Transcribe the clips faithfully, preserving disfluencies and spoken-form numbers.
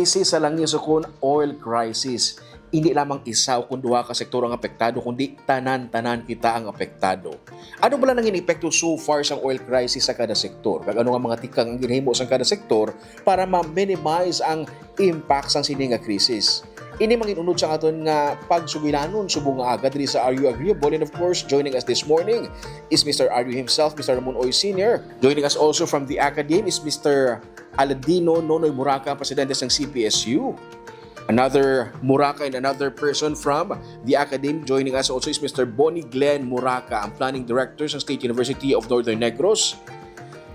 Crisis sa langis ukon oil crisis. Hindi lamang isa o kun duha ka sektor ang apektado, kundi tanan-tanan kita ang apektado. Ano bala nangin epekto so far sang oil crisis sa kada sektor? Kag ano nga mga tikang ang ginahimo sang kada sektor para ma-minimize ang impact sang sini nga krisis? Ini mangin-unod sa aton nga pagsugilanon subong nga aga diri sa Are You Agreeable? And of course, joining us this morning is Mister Aryu himself, Mister Ramon Oy Senior. Joining us also from the Academe is Mister Aladino Nonoy Muraca, presidente sang C P S U. Another Muraca and another person from the Academe joining us also is Mister Bonnie Glenn Muraca, ang planning director sa State University of Northern Negros.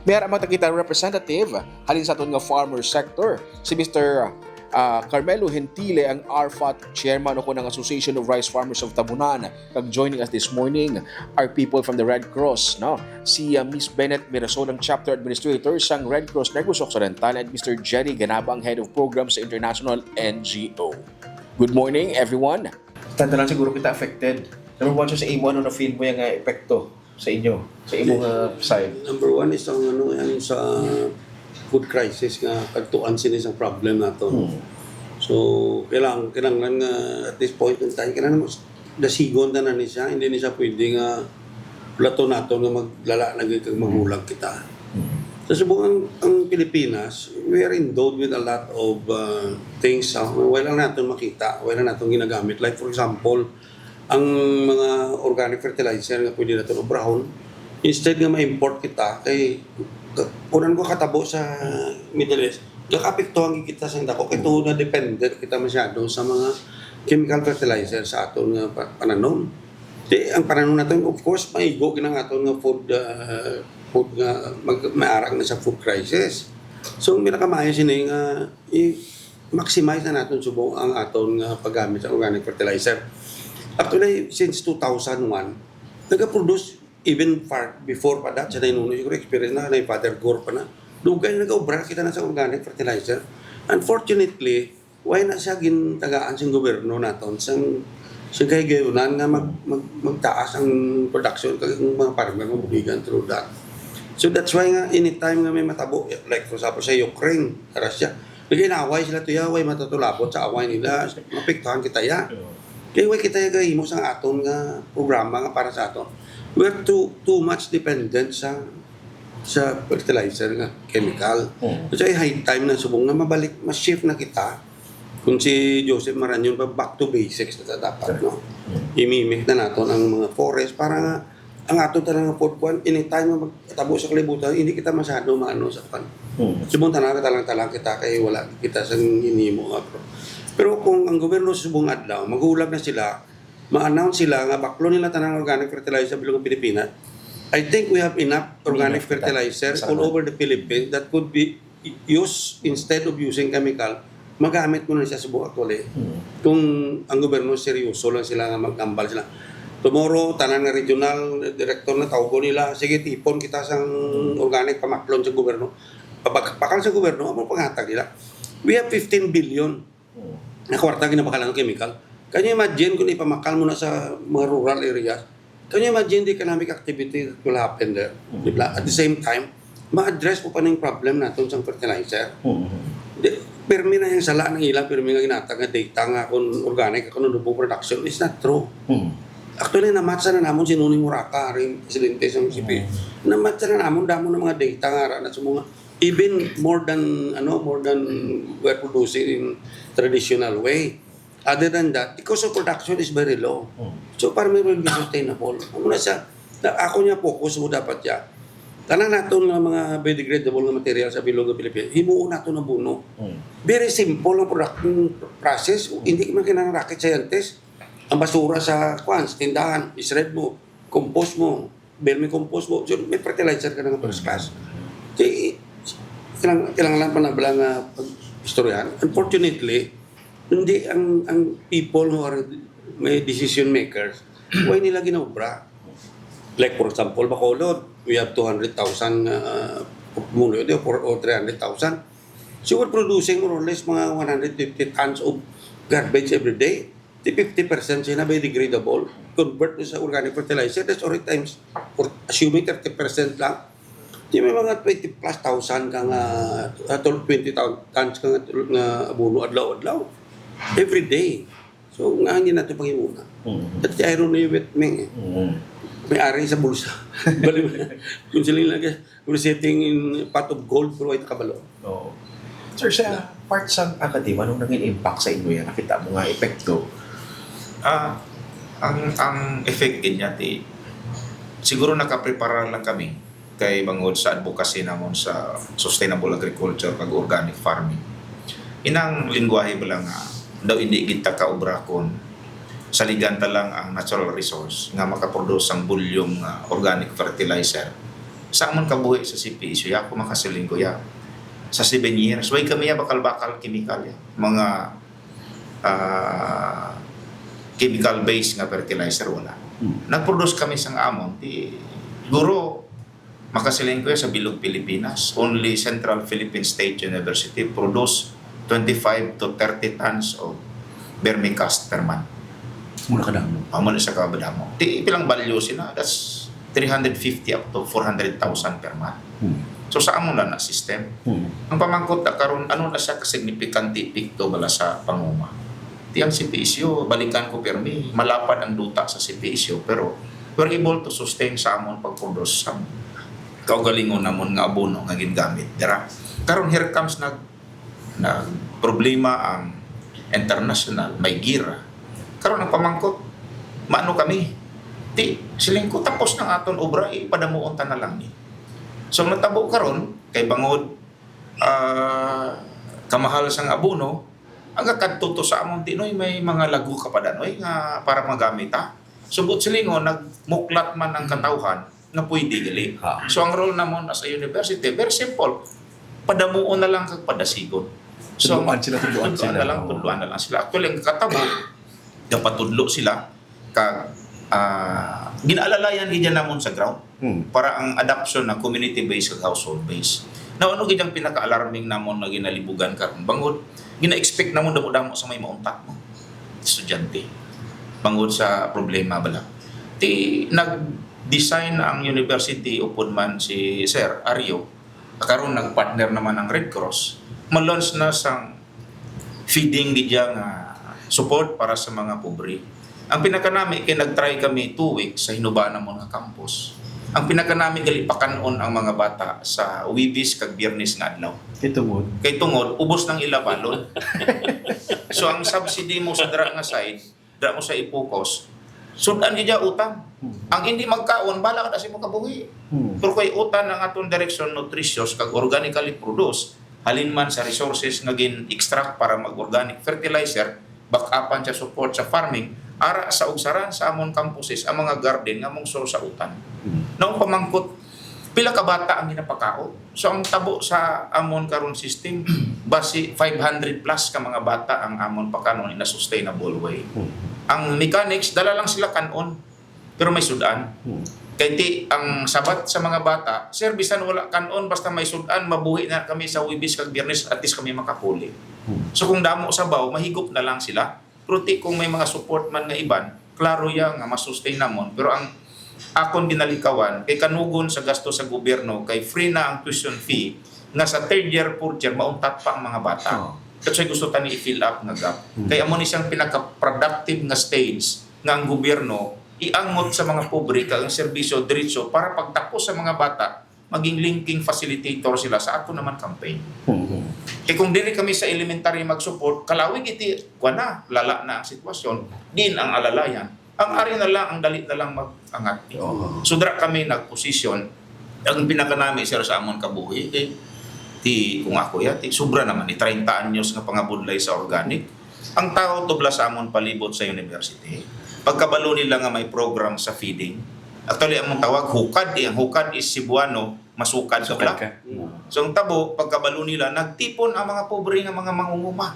May ara man kita representative halin sa aton nga farmer sector, si Mister ah, Carmelo Gentile, ang ARFAT chairman o ang Association of Rice Farmers of Tabunan. Kag joining us this morning are people from the Red Cross, no? Si ah, Miss Bennett Mirasol, ang chapter administrator sang Red Cross Negros Occidental, and Mister Jerry Ganaba, ang head of program sa International N G O. Good morning, everyone. Tanan siguro kita affected. Number one, so sa imo, ano na-feel mo yung ah, epekto sa inyo, sa imo nga side? Number one is ang, ano, yan sa food crisis nga kagtuan sini sa problem nato. Hmm. So, kailangan, kailangan nga at this point in time, kailangan mo dasigon tanan ni siya, hindi ni siya pwede nga plato nato nga maglala lagi kag maghulag kita. Hmm. Sa subong ang, ang Pilipinas, we are endowed with a lot of uh, things, uh, wala lang natin makita, wala natin ginagamit. Like, for example, ang mga organic fertilizer nga pwede natin obrahon, instead nga ma-import kita, kay kunan ko katabo sa Middle East, nakaapektuhan kita sa dako kay tungod na dependent kita masyado sa mga chemical fertilizer sa aton nga pa- pananom. Di, ang pananom natin, of course, maigo ginang aton nga food, ah, food nga mag, maarang na sa food crisis. So, ang pinakamaayo sini nga i-maximize na naton subong ang aton nga paggamit sa organic fertilizer. Actually, since two thousand one, nagaproduce even far before pa that, sa nainuno siguro experience na, na Father Gore pa na. Dugay nagaobra kita na sa organic fertilizer. Unfortunately, why na siya gintagaan sing gobyerno naton sang sing kahigayunan nga mag, mag, magtaas ang production kag ang mga farmer mabuhigan through that. So that's why nga anytime nga may matabo, like for example sa Ukraine, Russia, nag-inaway sila tuya, way matatulabot sa away nila, mapektuhan kita ya. Kay way kita ya gahimo sang aton nga programa nga para sa aton. We're too too much dependent sa sa fertilizer nga chemical. Hmm. So, high time na subong nga mabalik, ma-shift na kita. Kung si Joseph Marañon pa, back to basics na ta dapat, no? Hmm. Imimik na naton ang mga forest para nga ang ato tanan nga food kwan, anytime nga magtabo sa kalibutan, hindi kita masyado maano sa kwan. Hmm. Subong tanan, talang-talang kita kay wala kita sang hinimo nga pro-, pero kung ang gobyerno subong adlaw, maghulag na sila, ma-announce sila nga baklo nila tanan organic fertilizer sa bilog nga Pilipinas. I think we have enough organic Enough kita. Fertilizer Sa all ano? over the Philippines that could be used instead of using chemical. Magamit mo na siya subong actually. Hmm. Kung ang gobyerno seryoso lang sila nga magambal sila. Tomorrow, tanan nga regional director na tawgon nila, sige, tipon kita sang organic pamaklon sa gobyerno. Pabak-, pakal sa gobyerno, amo panghatag nila. We have fifteen billion Hmm. na kwarta ginapakalan ng chemical. Can you imagine kung ipamakal mo na sa mga rural areas? Can you imagine the economic activity that will happen there? Hmm. Di ba? At the same time, ma-address mo pa na yung problem natin sa fertilizer. Hmm. Di, permi na yung sala ng ilang, permi nga ginatag nga data nga kung organic, kung ano po production, is not true. Hmm. Actually, namatsa na namon si Nuni Muraka, rin presidente sa M C P. Hmm. Namatsa na namon, damo ng mga data nga, ra-, na sa mga, even more than, ano, more than we're producing in traditional way. Other than that, the cost of production is very low. Hmm. So, farming will be sustainable. Ano na siya? Na, ako niya focus mo dapat siya. Tanan naton nga mga biodegradable nga material sa bilog nga Pilipinas, himuon naton abono. Hmm. Very simple ang product, ang process. Hindi man kailangan rocket scientist. Ang basura sa, kwan, sa tindahan, shred mo, compost mo, vermicompost mo, so, may fertilizer ka na nga first class. Kay, kailangan, kailangan lang pa na bala nga pag-istoryahan. Unfortunately, hindi ang, ang people who are may decision makers, why nila ginaobra? Like, for example, Bacolod, we have two hundred thousand, uh, mulo, di, or, or three hundred thousand. So, we're producing more or less mga one hundred fifty tons of garbage every day. Di fifty percent siya na biodegradable. Convert mo sa organic fertilizer, that's already times, or assuming thirty percent lang. Di may mga twenty plus thousand ka nga, ah, tol-, twenty thou-, tons ka nga, nga abono adlaw-adlaw. Every day. So, nga hangin nato panghimuna. Mm. At kay iron na yung wet meng eh. Mm. May ari sa bulsa. Bali, kung sila lang ka, we're sitting in pot of gold, pero ay nakabalo. Oo. Sir, sa part sang akadema, anong naging impact sa inyo yan? Nakita mo nga epekto? Ah, ang, ang effect din niya, ti, siguro nakaprepara lang kami kay bangod sa advocacy namon sa sustainable agriculture kag organic farming. Inang lingwahe ba lang nga daw hindi kita kaubra kon saligan ta lang ang natural resource nga makaproduce sang volume nga organic fertilizer. Sa amon kabuhi sa C P S U, ya, ako makasiling ko, ya, sa seven years, way kami ya bakal-bakal chemical ya. Mga, ah, chemical-based nga fertilizer, wala. Hmm. Nag-produce kami sang amon, ti, siguro, makasiling ko ya sa bilog Pilipinas, only Central Philippine State University produce twenty-five to thirty tons of vermicast per month. Muna ka damo. Amo na sa kabadamo. Ti, ipilang value sila, that's three hundred fifty up to four hundred thousand per month. Hmm. So, sa amo na na system. Hmm. Ang pamangkot na karon, ano na siya kasignifikante epekto bala sa panguma? Ti ang C P S U, balikan ko pirmi, malapad ang duta sa C P S U, pero we're able to sustain sa amon pag-produce sa kaugalingon namon nga abono nga gingamit dira. Karon, here comes nag, nag problema ang international, may gira. Karon ang pamangkot, maano kami? Ti, siling ko, tapos ng aton obra, ipadamuon ta na lang ni. So, ang natabo karon, kay bangod, ah, kamahal sang abono, ang kakadto to sa amon, ti, noy, may mga lago ka pa danoy nga para magamit, ha? Subot silingon, nagmuklat man ang katawhan nga pwede gali. Ah. So, ang role namon as a university, very simple. Padamuon na lang kag padasigon. So, Tudloan sila, tudloan tudloan sila. na lang, Oo. tudloan na lang sila. Actually, ang katabo, gapatudlo sila, kag, ah, ginaalalayan gid yan namon sa ground Hmm. para ang adoption na community-based kag household-based. Now, ano gid ang pinaka-alarming namon nga ginalibugan karon? Bangod, gina-expect namon damo-damo sa may mauntat mo estudyante. Bangod sa problema bala. Ti, nag-design ang university upod man si Sir Ario, karon nag-partner naman ang Red Cross. Ma-launch na sang feeding gid ya nga support para sa mga pobre. Ang pinakanami kay nag-try kami two weeks sa hinuba namon nga campus. Ang pinakanami gali pakan-on ang mga bata sa Huwebes kag Biyernes nga adlaw. Kay tungod. Kay tungod, ubos nang ila balon. So, ang subsidy mo sa dira nga side, dira mo sa i-focus, sud-an gid ya utan. Hmm. Ang hindi magkaon, bala ka na sa imo kabuhi. Hmm. Pero kay utan ang aton direksyon, nutritious kag organically produced, halin man sa resources nga gin-extract para mag-organic fertilizer, back-upan sa support sa farming, ara sa ugsaran sa amon campuses ang mga garden nga mong source sa utan. Hmm. Naong pamangkot, pila ka bata ang ginapakaon? So, ang tabo sa amon karon system, basi five hundred plus ka mga bata ang amon pakanon in a sustainable way. Hmm. Ang mechanics, dala lang sila kanon, pero may sudan. Hmm. Kay ti, ang sabat sa mga bata, "Sir, bisan wala kanon, basta may sudan, mabuhi na kami sa Huwebes kag Biyernes, at least kami makapuli." Hmm. So, kung damo sabaw, mahigop na lang sila. Pero ti, kung may mga support man nga iban, klaro ya nga masustain namon. Pero ang akon ginalikawan kay kanugon sa gasto sa gobyerno, kay free na ang tuition fee, nga sa third year, fourth year, mauntat pa ang mga bata. Oh. That's why gusto tani i-fill up nga gap. Hmm. Kay amo ni siyang pinaka-productive nga stage nga ang gobyerno iangot sa mga pobre kag ang serbisyo diretso para pagtapos sa mga bata, maging linking facilitator sila sa ato naman campaign. Mhm. Kay kung diri kami sa elementary mag-support, kalawig iti, kuwan na, lala na ang sitwasyon, din ang alalayan. Ang ari na lang, ang dali na lang mag-angat. Oo. So, dira kami nag-position, ang pinakanami, sir, sa amon kabuhi, kay ti, kung ako ya, ti, sobra naman, ni treinta anyos nga pangabudlay sa organic. Ang tao tubla sa amon palibot sa university, pagkabalo nila nga may program sa feeding, actually, among tawag, hukad, eh. Ang hukad is Cebuano, masukad ka Sukad pala. ka. So, ang tabo, pagkabalo nila, nagtipon ang mga pobre nga mga mangunguma.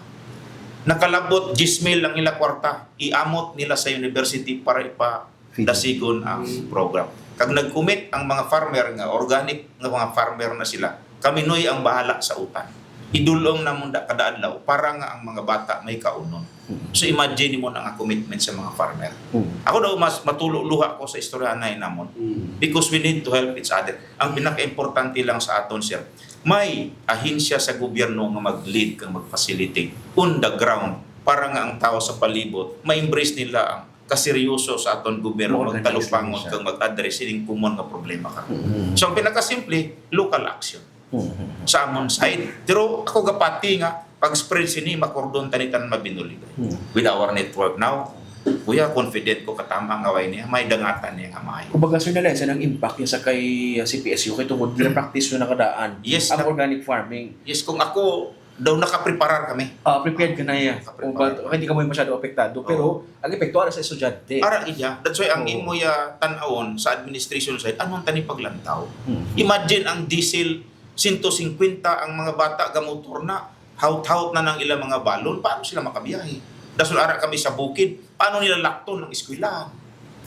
Nakalabot, diyes mil ang ila kwarta, iamot nila sa university para ipa Feeding. dasigon ang program. Kag nag-commit ang mga farmer nga organic nga mga farmer na sila, kami noy ang bahala sa utan. idulong namon da kada adlaw para nga ang mga bata may kaunon. Mm. So, imagine mo na nga commitment sa mga farmer. Mm. Ako daw, mas matulo luha ko sa istoryahanay namon. Mm. Because we need to help each other. Ang pinaka-importante lang sa aton, sir, may ahensya sa gobyerno nga mag-lead kag mag-facilitate on the ground para nga ang tao sa palibot ma-embrace nila ang kaseryoso sa aton gobyerno, magtalupangon kag mag-address sining common nga problema karon. Mm. So, ang pinakasimple, local action. Mm. Sa amon side. Pero ako gapati nga pag-spread sini, makordon tani tanan mabinuligay. Mm. With our network now, kuya, confident ko katama nga way niya, may dangatan niya nga maayo. Kumbaga, sir, na-lessen ang impact niya sa kay, uh, C P S U kay tungod gina-practice nyo na kadaan. Yes, ang na- organic farming. Yes, kung ako, daw nakapreparar kami. Ah, prepared ka na, yeah. Nakapreparar. Kung ba, hindi ka mo masyado apektado, oo, pero ang epekto ara sa estudyante. Ara iya. That's why ang, oo, imo ya tan-awon sa administration side, anong tani paglantaw? Mhm. Imagine ang diesel, sento singkwenta ang mga bata gamotor na, haut-haut na nang ilang mga balon, paano sila makabiyahe? Dason ara kami sa bukid, paano nila lakton ang eskwelahan?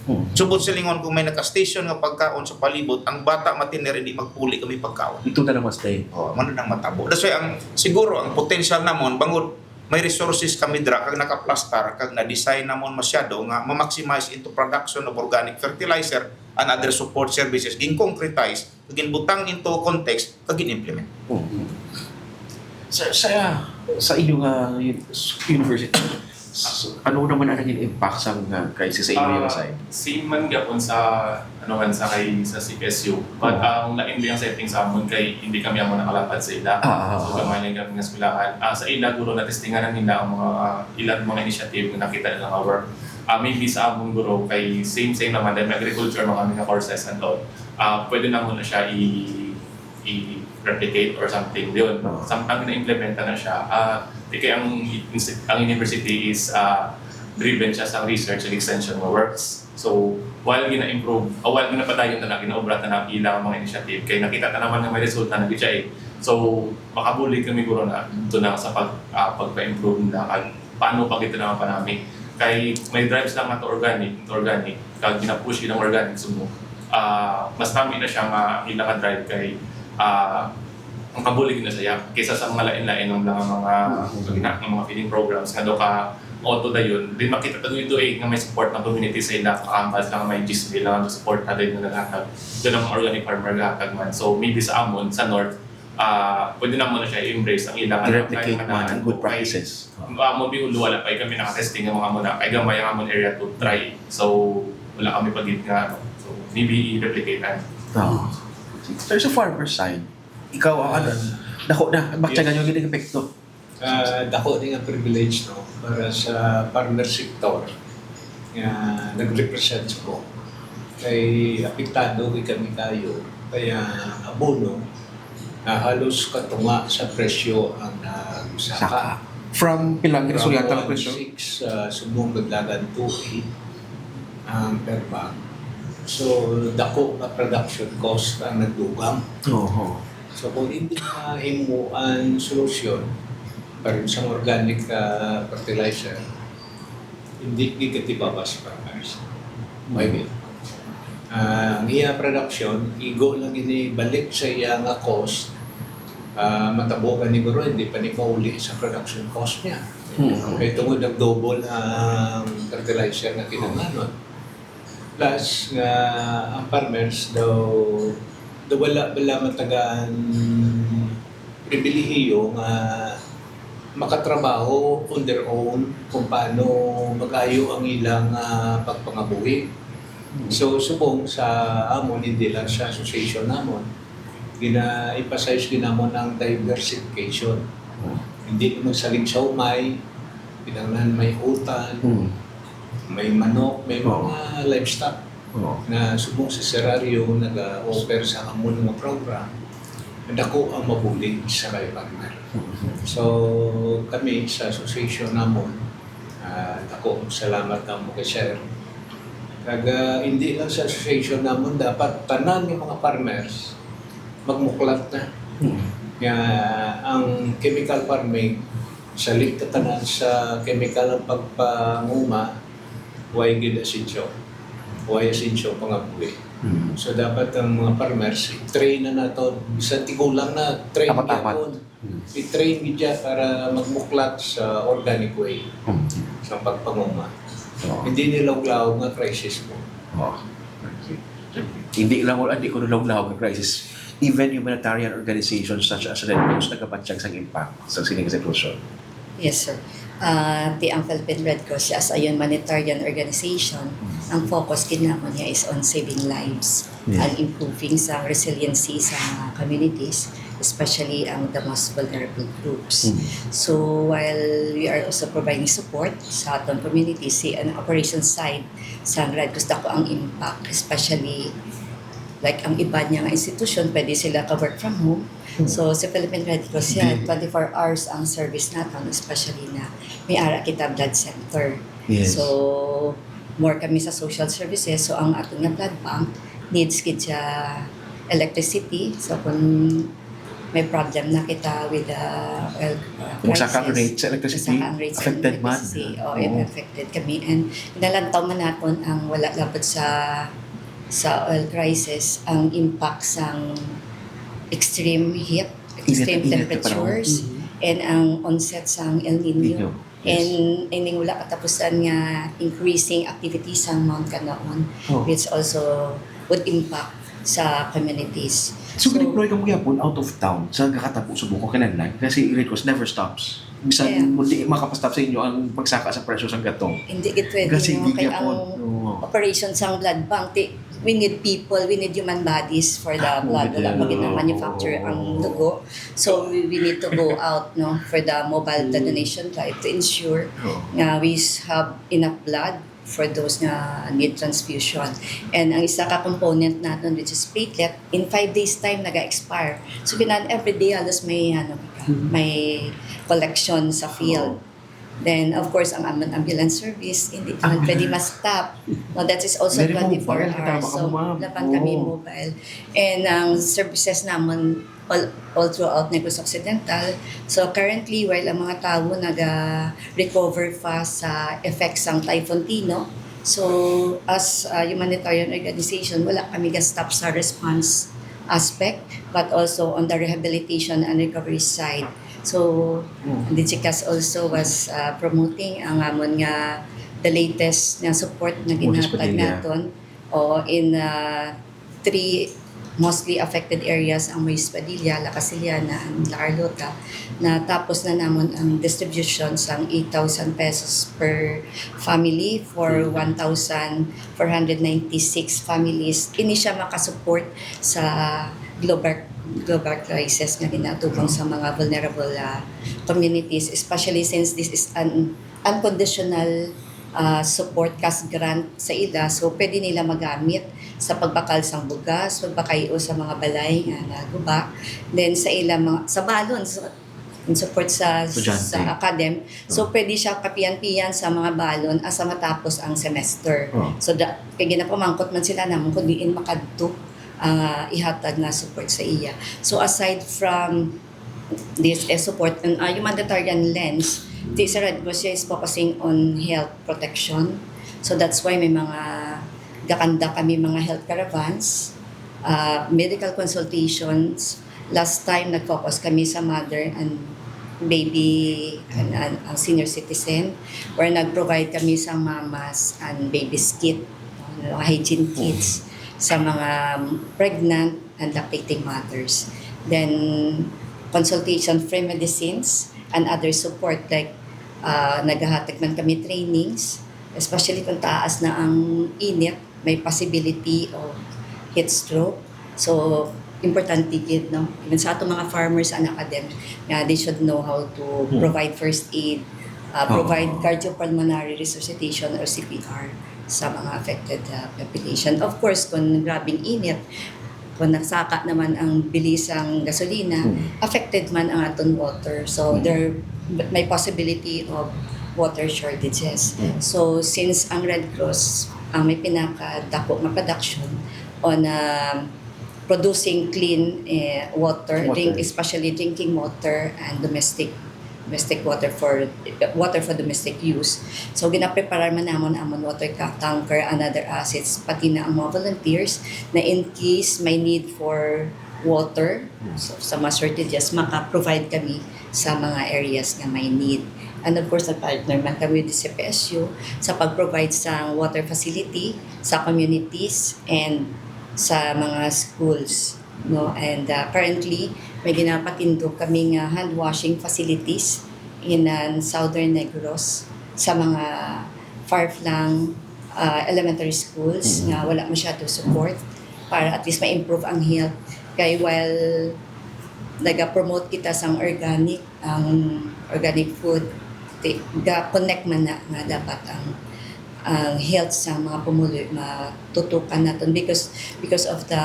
Hmm. Subot silingon, kung may naka-station nga pagkaon sa palibot, ang bata matiner, hindi magpuli kami pagkaon. Ito na lang mas tayo. Oh, man ang matabo. That's why ang, siguro ang potential namon, bangod may resources kami dra, kag nakaplastar, kag na-design namon masyado nga ma-maximize into production of organic fertilizer and other support services, gin-concretize, ginbutang into context, kag gin-implement. Hmm. Sa, sa, sa inyo nga university, s-, ano naman ang naging impact sa, nga, kay sa, sa inyo nga, ah, side? Same man gyapon sa, ano man, sa kay, sa C P S U. But, hmm, ang lain din ang setting sa amon kay hindi kami amo nakalapad sa ila. Ah, ah, so, ah, gamay lang kami nga eskwelahan. Ah, sa ila, guro, na-testingan nila ang mga, ah, ilang mga initiative nga nakita nila nga work. Ah, maybe sa amon, guro, kay same, same naman, dahil may agriculture, mga, mga courses and all. Ah, pwede na mo na siya i-, i-replicate or something. Yun. Oo. Samtang na-implementa na siya, ah, di kay ang insti-, ang university is, ah, driven siya sa research and extension nga works. So, while gina-improve, ah, while ginapadayon na lang, ginaobra na lang ilang mga initiative, kay nakita na naman nga may resulta na gid siya eh. So, makabulig kami guro na ito na sa pag, ah, pagpa-improve na kag paano pa kita naman panami. Kay may drives lang nga to organic, to organic, kag gina-push ilang organic sumo. Ah, mas nami na siya nga ang ila ka drive kay, ah, ang kabulig na siya kaysa sa mga lain-lain ng mga, mga, mhm, nga mga feeding programs nga do ka auto dayon. Din makita ta dito eh nga may support ng community sa ila, kaambas lang may G S B lang ang support na din nga naghatag. Doon ang mga organic farmer naghatag man. So maybe sa amon, sa North, ah, pwede na mo na siya i-embrace ang ilang, ano, i-replicate man ang good practices. Ah, mo biulo, wala pa kami nakatesting ng mga muna. Kay gamay ang amon area to try. So, wala kami pagit nga, ano. So, maybe i-replicate na. Oo. Sir, sa farmer side, ikaw ang ano, dako na, bakit, yes, nga yung epekto? Ah, dako din ang privilege, no, para sa farmer sector nga nag-represent ko. Kay apektado gid kami kayo. Kaya abono, ah, halos katunga sa presyo ang nagsaka. Saka. From pila ang ginasurihan ta nga presyo? From one six, ah, subong naglagan two eight ang per bag. So, dako nga production cost ang nagdugang. Oho. So, kung hindi na himo ang solusyon, pareho sa organic, ah, fertilizer, hindi gid katibabas para sa farmers. Why, mm, ah, ang iya production, igo lang ini balik sa iya nga cost, ah, matabo gani guro, hindi pa ni mauli sa production cost niya. Mm. Kay tungod nag-double ang fertilizer nga kinahanglanon. Plus nga ang farmers daw, daw wala bala matagaan pribilehiyo nga makatrabaho on their own kung paano mag-ayo ang ilang, ah, pagpangabuhi. Hmm. So, subong sa amon, hindi lang sa association namon, gina-emphasize gid namon ang diversification. Hmm. Hindi magsalig sa umay, kinahanglan may utan, hmm, may manok, may, oo, mga livestock. Oo. Na subong sa Serario, naga-offer sa amon nga program, dako ang mabulig sa kay farmer. Mhm. So, kami sa association namon, ah, dako ang salamat namo kay sir. Kag, ah, hindi lang sa association namon, dapat tanan nga mga farmers magmuklat na. Mhm. Nga ang chemical farming, salig ta tanan sa chemical ang pagpanguma, way gid asensyo. Way asensyo pangabuhi. So, dapat ang mga farmers, i-train na nato, bisan tigulang na, train Amat-amat. gyapon. I-train gid siya para magmuklat sa organic way sa pagpanguma. Oo. Hindi nila ulaw nga crisis mo. Oo. Hindi lang wala, hindi ko nalawlaw ang crisis. Even humanitarian organizations such as Red Cross nagabatyag sang impact sa sining sitwasyon. Yes, sir. Ah, ti ang Philippine Red Cross, as a humanitarian organization, ang focus gid namon niya is on saving lives Yes. and improving sa resiliency sa mga communities, especially ang the most vulnerable groups. Mm. So while we are also providing support sa atong community, si an operations side sa Red Cross, dako ang impact, especially like ang iban niya nga institusyon, pwede sila ka work from home. So sa Philippine Red Cross, yeah, Di- twenty-four hours ang service naton, especially na may ara kita blood center. Yes. So more kami sa social services. So ang aton nga blood bank needs gid siya electricity. So kung may problem na kita with the oil uh, Kung sa kang crisis, rate sa electricity, sa kang rate sa affected man. electricity, o Oo. affected kami. And nalantaw man naton ang wala labot sa sa oil crisis, ang impact sang extreme heat, Init, extreme init ka pa temperatures, naman. and ang onset sang El Nino. Nino. Yes. And ining wala katapusan nga increasing activity sang Mount Kanaon, Oh. which also would impact sa communities. So, gin-employ ka mo gyapon out of town sa gakatapo sa buko kinahanglan kasi Red Cross never stops. Bisan Yeah. mo di makapastop sa inyo ang pagsaka sa presyo sang gatong. Hindi gid pwede, Kasi no? Kay gigapon. Ang Oo. operation sang blood bank, ti, we need people, we need human bodies for the Ah, blood. Wala oo, pa gid naman oo, manufacture oo. Ang dugo. So we, we need to go out, no, for the mobile blood donation drive to ensure Oo. nga we have enough blood for those nga need transfusion. And ang isa ka component naton, which is platelet, in five days time naga-expire. So kinahanglan every day halos may, ano, may collection sa field. Then of course ang amon ambulance service hindi naman Ambulance. Pwede ma-stop. No, that is also Very twenty-four mobile, hours. Tama ka, So ma'am. laban kami Oo. Mobile. And ang services namon all, all throughout Negros Occidental. So currently, while ang mga tawo naga-recover pa sa effects sang Typhoon Tino, so as a humanitarian organization, wala kami ga-stop sa response aspect, but also on the rehabilitation and recovery side. So, Mm. Digicast also was uh, promoting ang amon nga the latest nga support na Modus ginhatag Padilla. Naton o in uh, three mostly affected areas, ang Moise Padilla, La Casillana, and La Carlota. Natapos na namon ang distribution sang eight thousand pesos per family for one thousand four hundred ninety-six families. Ini siya makasupport sa global global crisis nga ginatubong sa mga vulnerable uh, communities, especially since this is an unconditional uh, support, cash grant sa ila. So pwede nila magamit sa pagbakal sang bugas, pagbakay-o sa mga balay nga naguba. Then sa ila mga sa balon, sa in support sa Estudyante. Sa academ. So pwede siya kapiyan-piyan sa mga balon asa matapos ang semester. Oh. So da, kay ginapamangkot man sila namon kung diin makadto ang uh, ihatag nga support sa iya. So aside from this uh, support and uh, humanitarian lens, the sa Red Cross is focusing on health protection. So that's why may mga gakanda kami mga health caravans, uh, medical consultations. Last time nag-focus kami sa mother and baby and, and ang senior citizen, where nag-provide kami sa mamas and babies kit, mga hygiene kits sa mga pregnant and lactating mothers. Then consultation, free medicines and other support like uh, nagahatag man kami trainings, especially kung taas na ang init, may possibility of heat stroke. So importante gid, no? Even sa ato mga farmers and academic nga they should know how to Hmm. Provide first aid, uh, provide Oo. Cardiopulmonary resuscitation or C P R sa mga affected uh, population. Of course, kung grabing init, kung nagsaka naman ang bilisang gasolina, Hmm. affected man ang aton water. So Hmm. there may possibility of water shortages. Hmm. So since ang Red Cross ang may pinakadako nga production on uh, producing clean eh, water, Water. Drink, especially drinking water and domestic domestic water for water for domestic use. So ginapreparar man namon amon water ta- tanker and other assets, pati na ang mga volunteers, na in case may need for water, so, sa mga shortages, maka-provide kami sa mga areas nga may need. And of course, nag-partner man kami with the C P S U sa pag-provide sa water facility sa communities and sa mga schools, no? And, uh, currently, may ginapatindog kami nga hand washing facilities in, uh, Southern Negros sa mga far-flung, uh, elementary schools nga wala masyado support para at least ma-improve ang health. Kay while naga-promote kita sang organic, ang organic food, ti-, ga-connect man na nga dapat ang, ang health sa mga pumuluyo matutukan naton because, because of the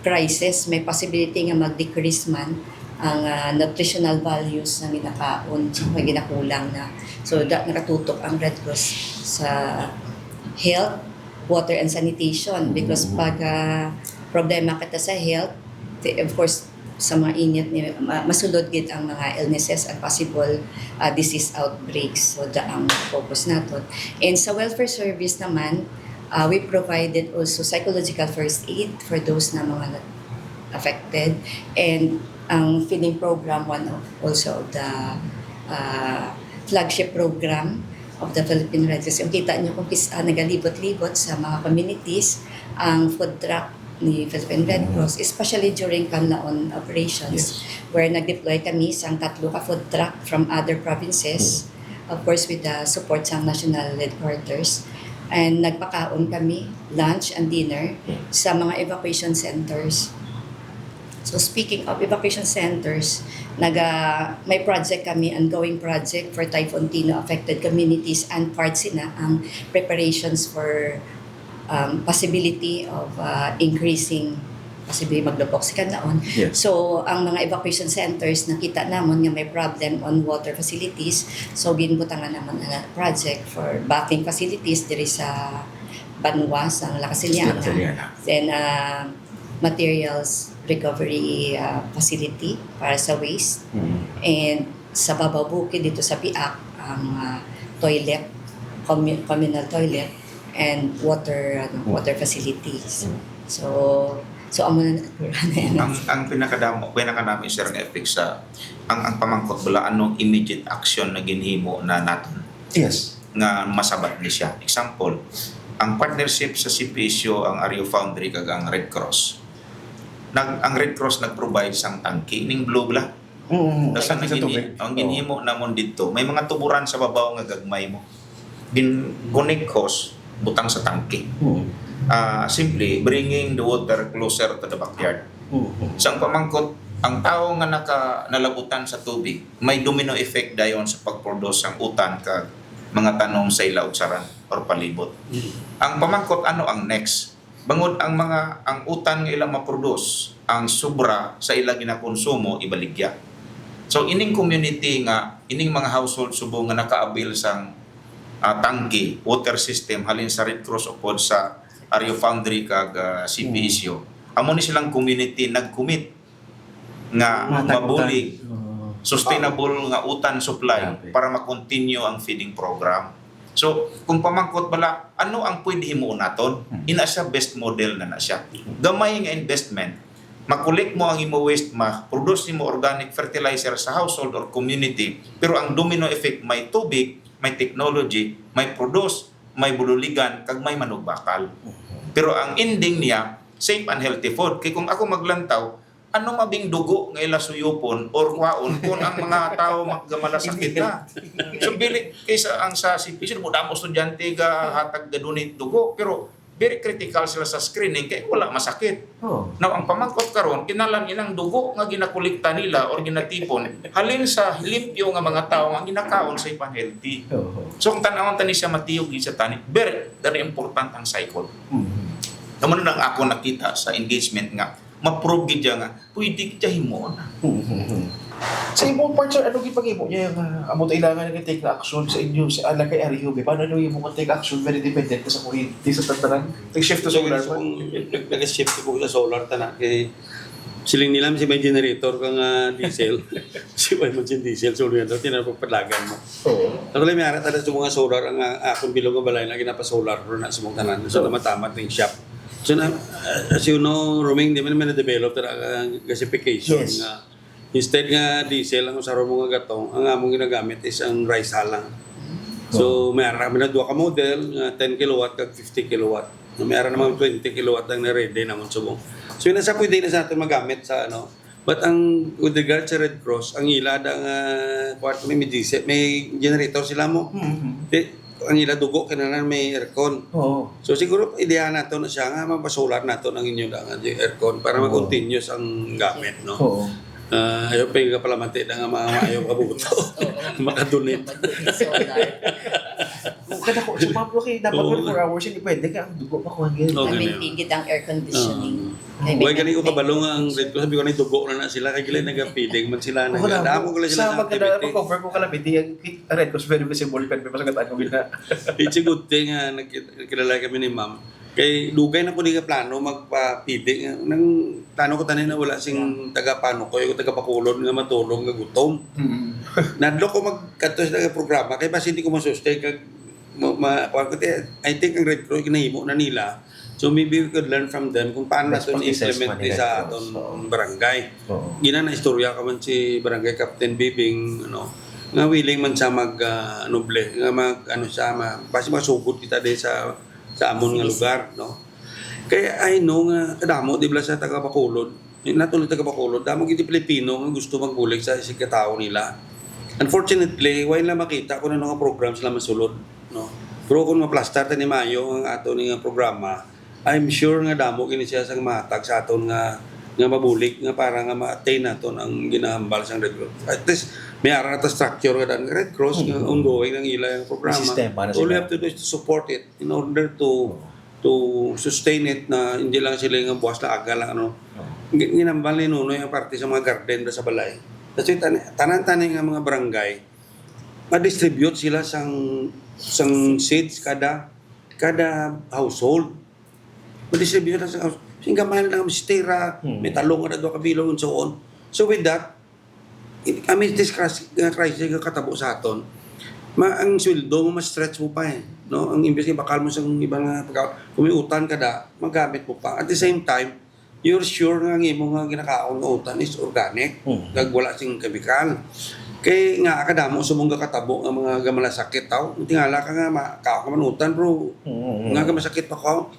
crisis, may possibility nga mag-decrease man ang, ah, nutritional values nga ginakaon, nga ginakulang na. So, da-, nakatutok ang Red Cross sa health, water, and sanitation because pag, ah, problema kita sa health, ti-, of course, sa mga init ni ma-, masulod gid ang mga illnesses and possible, ah, disease outbreaks. So, da ang focus naton. And sa welfare service naman, ah, we provided also psychological first aid for those na mga affected. And ang feeding program, one of also of the, ah, flagship program of the Philippine Red Cross. Kung kita niyo kung kis-, ah, nagalibot-libot sa mga communities, ang food truck ni Philippine Red Cross, especially during Kanlaon operations, where nag-deploy kami sang tatlo ka food truck from other provinces, of course, with the support sang national headquarters, and nagpakaon kami lunch and dinner sa mga evacuation centers. So, speaking of evacuation centers, naga-, may project kami, ongoing project for Typhoon Tino affected communities, and part sina ang preparations for, um, possibility of, uh, increasing, possibly maglubok si Kanlaon. Yes. So, ang mga evacuation centers, nakita namon nga may problem on water facilities. So, ginbutangan namon ang project for bathing facilities diri sa banwa sa La Castellana. La Castellana. Then, uh, materials recovery, uh, facility para sa waste. Mm. And sa Babaw Bukid, dito sa Piak, ang, uh, toilet, commu-, communal toilet, and water, ano, water facilities. Mm. So, so amo na. Ang, ang pinakadamo, pinakanami, sir, nga effect sa, ang, ang pamangkot bala, ano immediate action na ginhimo na naton? Yes. Nga masabat ni siya. Example, ang partnership sa C P S U, ang Ario Foundry, kag ang Red Cross. Nag-, ang Red Cross nag-provide sang tangke, ning blue bala. Mm, mm. Basta ang tangke sa gini-, tubig. Ang ginhimo namon didto, may mga tuburan sa babaw nga gagmay mo. Gin-, connect hose, butang sa tangke. Mm. Ah, simply, bringing the water closer to the backyard. Mm, mm. Sa ang pamangkot, ang tawo nga naka-, nalabutan sa tubig, may domino effect dayon sa pag-produce sang utan kag mga tanom sa ila utsaran or palibot. Mm. Ang pamangkot, ano ang next? Bangod ang mga, ang utan nga ila ma-produce, ang sobra sa ila ginakonsumo, ibaligya. So, ining community nga, ining mga household subong nga naka-avail sang, ah, tangke, water system, halin sa Red Cross upod sa Ario Foundry kag, ah, C P S U, amo ni silang community nag-commit nga mabulig, sustainable nga utan supply para ma-continue ang feeding program. So, kung pamangkot bala, ano ang pwede himuon naton? Hmm. Ina siya, best model na na siya. Gamay nga investment, ma-collect mo ang imo waste, ma-produce nimo organic fertilizer sa household or community, pero ang domino effect, may tubig, may technology, may produce, may bululigan, kag may manugbakal. Mhm. Pero ang ending niya, safe and healthy food. Kay kung ako maglantaw, ano mabing dugo nga ila suyupon or kwaon kung ang mga tao magkamalasakit na? So, bili, kaysa ang sa C P S U, mo damo estudyante ga hatag ga-donate dugo, pero very critical sila sa screening kay wala masakit. Oh. Now, ang pamangkot karon, kinahanglan inang dugo nga ginakolekta nila or ginatipon, halin sa limpyo nga mga tao nga ginakaon sa ipan healthy. Oo. So, kung tan-awon tani siya, matiyog gid sa tani, very, very important ang cycle. Mhm. Naman lang ako nakita sa engagement nga ma-prove gid siya nga pwede gid siya himuon na. Mhm. Sa imong part, sir, ano gid panghimo niya nga amo ta ilangan nga take na action sa inyo, sa, ah, kay Ario, be? Paano niyo imo take action very dependent sa kuryente sa tantanan? Nag-shift to solar man? Nag-shift ko sa solar, tana, kay Siling nila, si may generator ka nga diesel. Si may man sin diesel, so yan daw, tinapagpalagan mo. Oo. Ako lang may arat ada sa mga solar, ang ah, akong bilog nga balay na ginapasolar ro na sa mong tanan. So, Oo. Namatamat ng shop. So, na, uh, as you know, Roming, di man naman na-develop tara ang gasification Yes. Nga, instead nga diesel ang usaron mo nga gatong, ang among ginagamit is ang rice hull lang. So, may ara kami na duha ka model, nga ten kilowatt kag fifty kilowatt. May ara naman twenty kilowatt ang na-ready namon subong. So, yun na sa pwede na sa atin magamit sa ano. But ang with regard sa Red Cross, ang ila da nga kuwan, may, may diesel, may generator sila mo. Mhm. Di, ang ila dugo kinahanglan may aircon. Oo. So siguro ideya nato na siya nga mapasolar nato ang inyo da nga di aircon para Oo. ma-continuous ang gamit, no? Oo. Ah, ayaw pa yung kapalamati na nga mga ayaw kabuto. Makadonate. Solar. Kada ko, sa mga kay dapat Oo. twenty-four hours, hindi pwede kaya ang dugo pa kuha ganyan. Okay. Maintain gid ang air conditioning. Ah. Why gani ko kabalo nga ang Red Cross, sabi ko na dugo na na sila, kay gila nagapiding man sila, Ako na, nagdamo ko lang sila sa sa magkada activity. pag-cover ko kalapit, yung Red Cross very visible, pero may masagatan ko gina. It's a good thing nga nagkilala kami ni ma'am. Kay dugay na ko di ka plano magpapidi. Nang plano ko tanin na wala sing taga Panukoy o taga Bacolod nga matulog nga gutom. Hmm. Nadlo ko magkadto sa taga programa kay basi hindi ko masustain kag ma, ma, kuwan ko, te, I think ang Red Cross ginahimo na nila. So maybe we could learn from them kung paano Best natin practices i-implement man ni ni sa Red aton Cross, oo. Barangay. Oo. Gina na istorya ka man si Barangay Captain Bibing, ano, nga willing man siya mag ah, noble, nga mag ano siya, ma, basi masugod kita di sa sa amon nga Sige, lugar, no? Kaya I know nga kadamo di bala sa taga Bacolod, not only taga Bacolod, damo gid Pilipino nga gusto magbulig sa isig katawo nila. Unfortunately, wala nila makita kung ano nga program sila masulod, no? Pero kung maplastar tani maayo ang ato ni nga programa, I'm sure nga damo gini siya sang matag sa aton nga nga mabulig nga para nga ma-attain naton ang ginahambal sang Red Cross. At least may ara na ta structure nga daan Red Cross nga Mhm. ongoing ang ila yung programa. May sistema na All we sila. Have to do is to support it in order to to sustain it na hindi lang sila nga buwas na aga lang ano. Oo. Gi- Ginambal ni Nunoy ang parte sa mga garden da sa balay. Kasi tan- tanan-tanan nga mga barangay ma-distribute sila sang sang seeds kada kada household. Ma-distribute sila sang house. Sing gamay lang ang stera, Hmm. may talong nga duha ka bilog and so on. So with that, amid this cras- nga crisis nga katabo sa aton, ma ang sweldo mo ma-stretch mo pa eh, no? Ang imbes nga bakal mo sa iba nga pagkaon, kung may utang ka da, magamit mo pa. At the same time, you're sure nga ang imo nga ginakaon nga utang is organic, Hmm. kag wala sing kemikal. Kay nga kadamo sa mong gatabo nga mga gamalasakit taw. Tingala ka nga makaon ka man utang, bro. Mm, mm. Nga gamasakit pa ko.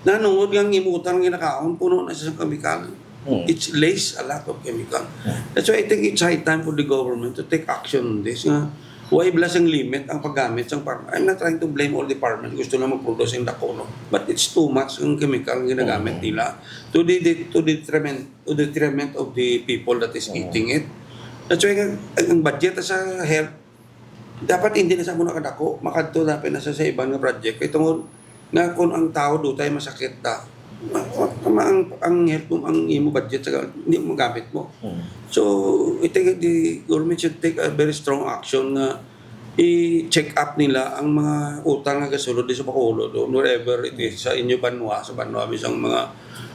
Nanungod nga ang imo utang nga ginakaon puno na sa kemikal. Mm. It's laced a lot of chemical. Mm. That's why I think it's high time for the government to take action on this. Nga, why bala sang limit ang paggamit sang par- I'm not trying to blame all departments. Gusto na mag-produce ang dako, no? But it's too much ang chemical nga ginagamit Mm. nila to the, the to detriment to the detriment of the people that is Mm. eating it. That's why ang, ang budget sa health dapat hindi na sa muna kadako, makadto dapat na sa, sa iban nga project. Kay tungod nga kung ang tao dutay masakit ta, ma, ma, ma, ang, ang health mo, ang imo budget sa hindi mo magamit mo. Mm. So, I think the government should take a very strong action nga i-check up nila ang mga utang nga gasulod di sa Bacolod o wherever it is, sa inyo banwa, sa banwa, bisang mga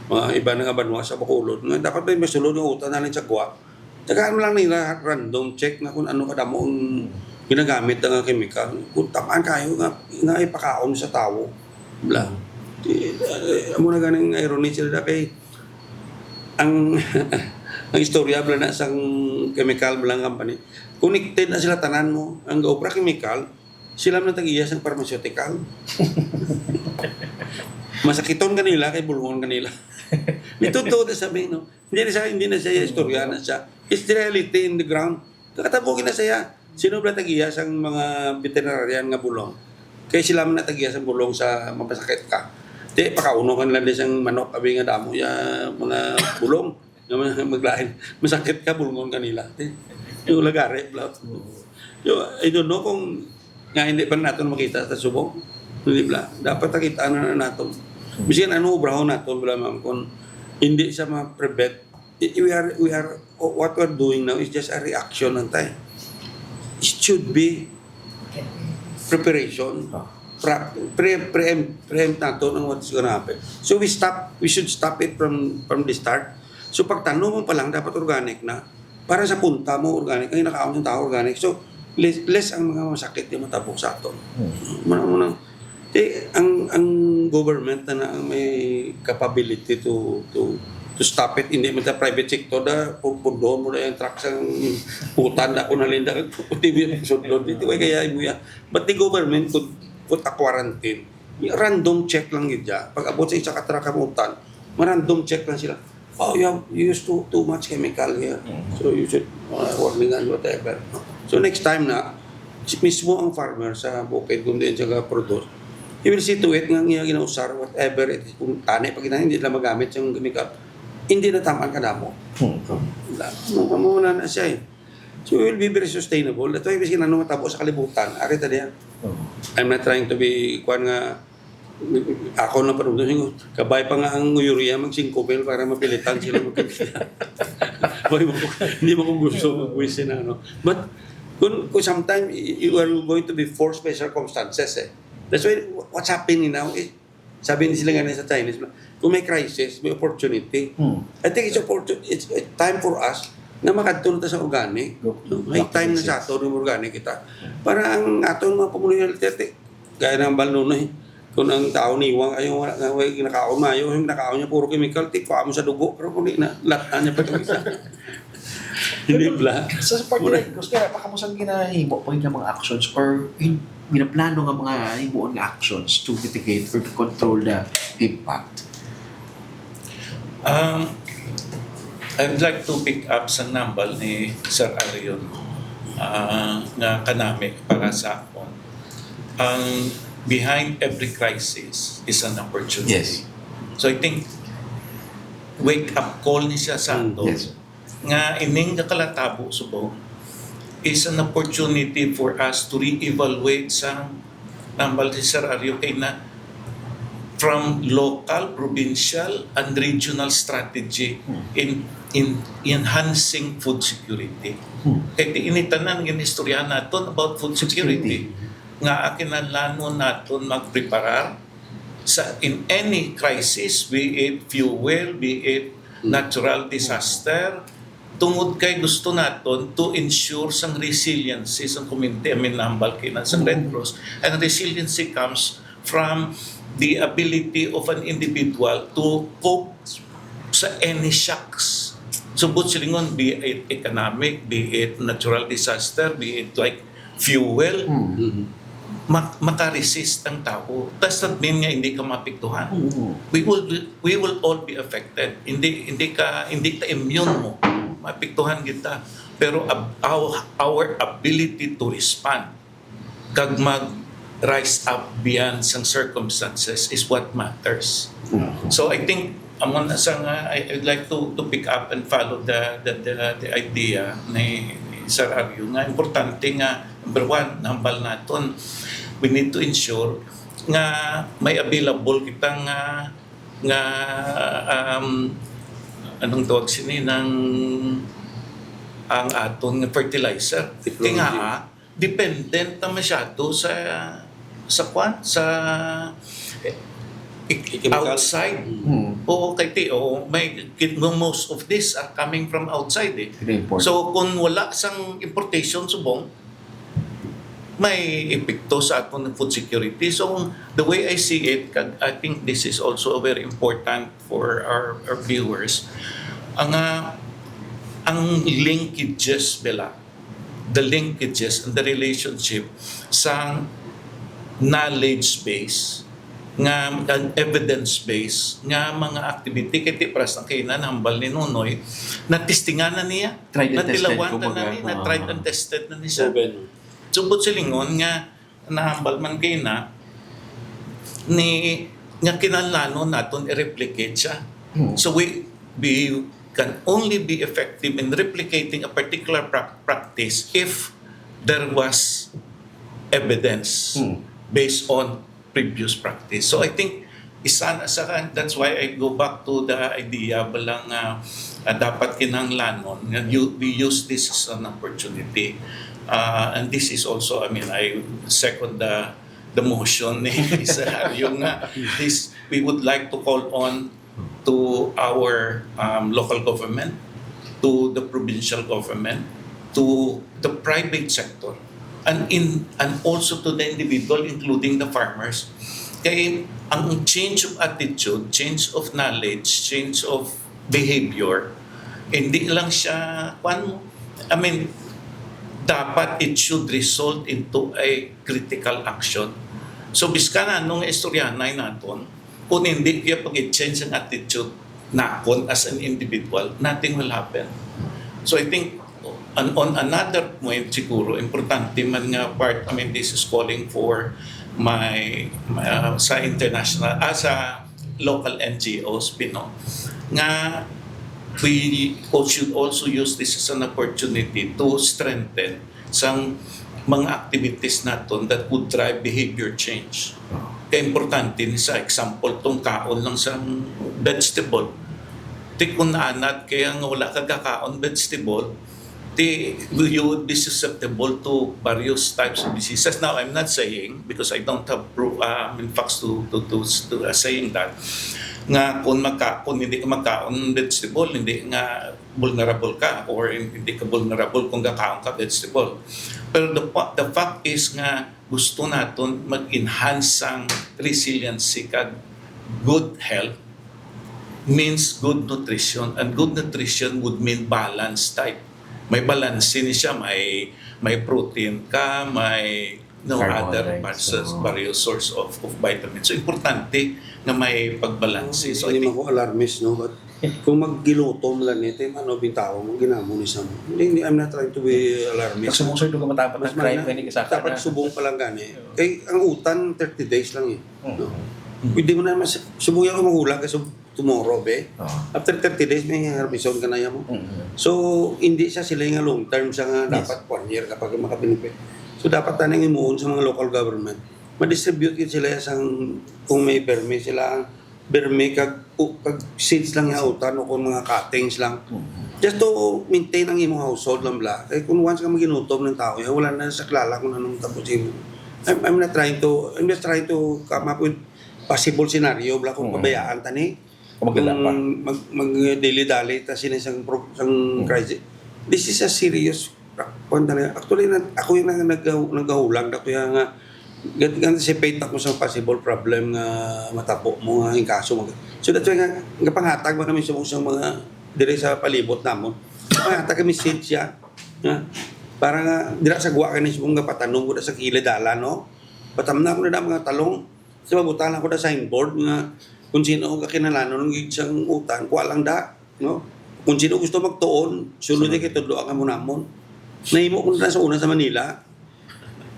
mga iba na nga banwa sa Bacolod, nga dapat may masulod nga utang na lang sa gwa. Tagaan mo lang nila random check nga kung ano kadamo ang ginagamit na nga chemical. Kung tamaan kayo nga, nga ipakaon sa tawo. Bla. Di, eh, amo na ganing irony sila na kay ang ang istorya bla na sang chemical bla nga company. Connected na sila tanan mo. Ang gaobra chemical, sila man ang tag-iya sang pharmaceutical. Masakiton kanila kay bulungon kanila. Ito to sa sabi, no? Hindi na siya, hindi na siya istorya na siya. It's the reality in the ground. Kakatabo na siya. Sino ba tag-iya sang mga veterinarian nga bulong? Kay sila man na tag-iya sang bulong sa mapasakit ka. Di, pakauno ka nila di sang manok, abi nga damo ya mga bulong. Nga mga maglain, masakit ka, bulungon kanila. Di, yung lagari, bla. So, I don't know kung nga hindi pa nato makita sa subong. Di bla? Dapat nakita na nato. Bisan ano obrahon nato, bla, ma'am, kung hindi sa ma-prevent, i- we are, we are, what we're doing now is just a reaction lang tayo. It should be preparation. Ah. Pra, pre, preempt, preempt nato ng what's gonna happen. So we stop, we should stop it from from the start. So, pagtanom mo pa lang, dapat organic na. Para sa punta mo, organic. Ay, nakaon yung tao, organic. So, less, less ang mga masakit yung matabo sa aton. Hmm. Muna, muna. Di, ang, ang government na, na ang may capability to, to, to stop it. Hindi man sa private sector na, pu-, pundohon mo na yung truck sa putan na kung nalinda, puti mo yung sudlon. Dito kaya mo yan. But the government could put a quarantine. Yung random check lang yun dyan. Pag abot sa isa ka truck ang utan, ma-random check lang sila. "Oh, you have used too, too much chemical here. Mhm. So you should uh, warning and whatever." So next time na, si mismo ang farmer sa bukid kung diin siya ga-produce, he will see to it nga ang iya ginausar, whatever it is, kung tani pag hindi nila magamit yung chemical, hindi na tamaan kadamo. Hmm. Wala. Mo, mo na na siya eh. So we will be very sustainable. That's why, bisan ano matabo sa kalibutan, ari ta diyan. Oh. I'm not trying to be, kuan nga, ako na pa rin, kabay pa nga ang urea mag singko mil para mapilitan sila magkakita. Why mo, hindi mo kung gusto mag-wish na ano. But kung, kung sometimes y- you are going to be forced by circumstances eh. That's why what's happening now is, sabi ni sila nga sa Chinese, kung may crisis, may opportunity. Hmm. I think it's opportu- it's, it's time for us na makadto na ta sa organic. Go. No? May Back to time na sa basics. ato ng organic kita. Para ang aton mga pamilya, tete, gaya ng balnunoy, kung ang tao niwang, ayaw, wala nga, way, nakaon mayo, yung nakaon niya, puro chemical, tikwa mo sa dugo, pero kung di na, latan niya pa yung isa. Hindi bla. Sa, sa parte na, gusto na, pakamusang ginahimo po yung mga actions or yung ginaplano nga mga himuon nga actions to mitigate or to control the impact? Um, I'd like to pick up sa nambal ni Sir Arion ah, nga kanami para sa akon. Ang behind every crisis is an opportunity. Yes. So I think wake up call ni siya sa Mm, ato yes. nga ining nakalatabo subong is an opportunity for us to re-evaluate sa nambal si Sir Ario kay na from local, provincial, and regional strategy Hmm. in in enhancing food security. Hmm. Kay ti ini tanan ginistoryahan naton about food security, nga kinahanglan naton magpreparar sa in any crisis, be it fuel, be it natural disaster, tungod kay gusto naton to ensure sang resiliency sang community. I mean, nambal kina sang Red Cross. And resiliency comes from the ability of an individual to cope sa any shocks. So, but silingon, be it economic, be it natural disaster, be it like fuel, Hmm. mak- maka-resist ang tao. Does that mean nga hindi ka maapektuhan? Oo. We will be- we will all be affected. Hindi hindi ka hindi ka immune mo. Maapektuhan kita. Pero ab- our, our ability to respond kag mag rise up beyond sang circumstances is what matters. So I think amo na sa nga I, I'd like to to pick up and follow the the the, the idea ni, ni Sir Aryo nga importante nga number one, nambal naton, we need to ensure nga may available kita nga nga um, anong tawag sini ng ang aton nga fertilizer. Technology. Kaya nga, dependent na masyado sa sa kwan sa eh, Chemical. Outside. Hmm. Oo, kay ti, oh, may kit- most of these are coming from outside eh. Ito yung important. So kung wala sang importation subong, may epekto sa aton food security. So the way I see it, kag I think this is also very important for our, our viewers, ang ah, ang linkages nila, the linkages and the relationship sa knowledge base nga ang evidence base nga mga activity kay ti paras ang kainan hambal ni Nonoy na testingan na niya, Tried and tested, natilawan na kumbaga. niya, na Ah. Tried and tested na niya. Proven. Subot silingon nga nahambal man kay na ni nga kinahanglanon naton i-replicate siya. Hmm. So we we can only be effective in replicating a particular pra- practice if there was evidence Hmm. based on previous practice. So I think isa na sa kan that's why I go back to the idea ba lang nga ah, dapat kinahanglanon nga you, we use this as an opportunity. Ah, and this is also, I mean, I second the the motion ni Sir Aryo nga this we would like to call on to our um, local government, to the provincial government, to the private sector, and in and also to the individual, including the farmers. Kay ang change of attitude, change of knowledge, change of behavior, hindi lang siya, kwan mo, I mean, dapat it should result into a critical action. So, bisan anong istoryahanay naton, kung hindi kaya pag-change ang attitude nakon as an individual, nothing will happen. So, I think, on, on another point siguro, importante man nga part, I mean, this is calling for my, uh, sa international, ah, sa local N G Os, Pino, nga we al- should also use this as an opportunity to strengthen sang mga activities naton that would drive behavior change. Kaya importante ni, sa example, tong kaon lang sang vegetable. Ti kung naanad kaya nga wala ka gakaon vegetable, ti you would be susceptible to various types of diseases. Now, I'm not saying, because I don't have proof, uh, I mean, facts to, to, to, to uh, saying that, nga kung magka, kung hindi ka magkaon vegetable, hindi nga vulnerable ka, or hindi ka vulnerable kung gakaon ka vegetable. Pero the, fa- the fact is nga gusto naton mag-enhance ang resiliency kag good health means good nutrition, and good nutrition would mean balanced diet. May balance ni siya, may may protein ka, may no other Carbohydrates, sources, oo. Various source of, of vitamins. So, importante nga may pagbalanse. So, I Hindi think man ko alarmist, no? But kung maggilutom lang ni, tim, ano, bitaw mo, ginamo ni sa mo. Hindi, hindi, I'm not trying to be alarmist. Pag subong, sir, duga matapad Mas ang crime, man na, hindi ka sa dapat na. Subong pa lang gani. Kay ang utan, thirty days lang eh. Mm. No? Mm. Pwede mo na mas, subong yan kung magulang ka, sub- tomorrow, be. Oo. After thirty days, may harveston ka na yan mo. Mm-hmm. So, hindi siya sila nga long term siya nga Yes. Dapat one year kapag makabenefit. So, dapat taning imuon sa mga local government. Ma-distribute gid sila sang kung may permi sila, permi kag, u- kag seeds lang yung utan o kung mga cuttings lang. Mm-hmm. Just to maintain ang imong household lang bla. Kay kung once ka maginutom ng tao, ya, wala na sa klala kung anong tapos imo. I'm, I'm not trying to, I'm just trying to come up with possible scenario bla kung Mm-hmm. Pabayaan tani. Kung magdala pa. Kung mag, mag-dili-dali ta sini sang pro-, sang Hmm. Crisis. This is a serious, kuwan talaga. Actually, nag-, ako yung nag-, nag-, nagkahulag na kuya nga, gan-, anticipate ako sa possible problem nga matabo mo nga yung kaso. Mag-, so that's why nga, nga panghatag ba kami sa, sa mga dire sa palibot namon. Panghatag kami seeds siya. Nga, para nga, dira sa guwa ka ni sa mga patanom ko na sa kilid dalan, no? Patamna ko na na mga talong. Sa mabutang ako na signboard nga kung sino ang kakinahanglanon ng sang utan, kuha lang da, no? Kung sino gusto magtuon, sulod Sulod. Kay tudlo ang amo namon. Nahimo ko na sa una sa Manila.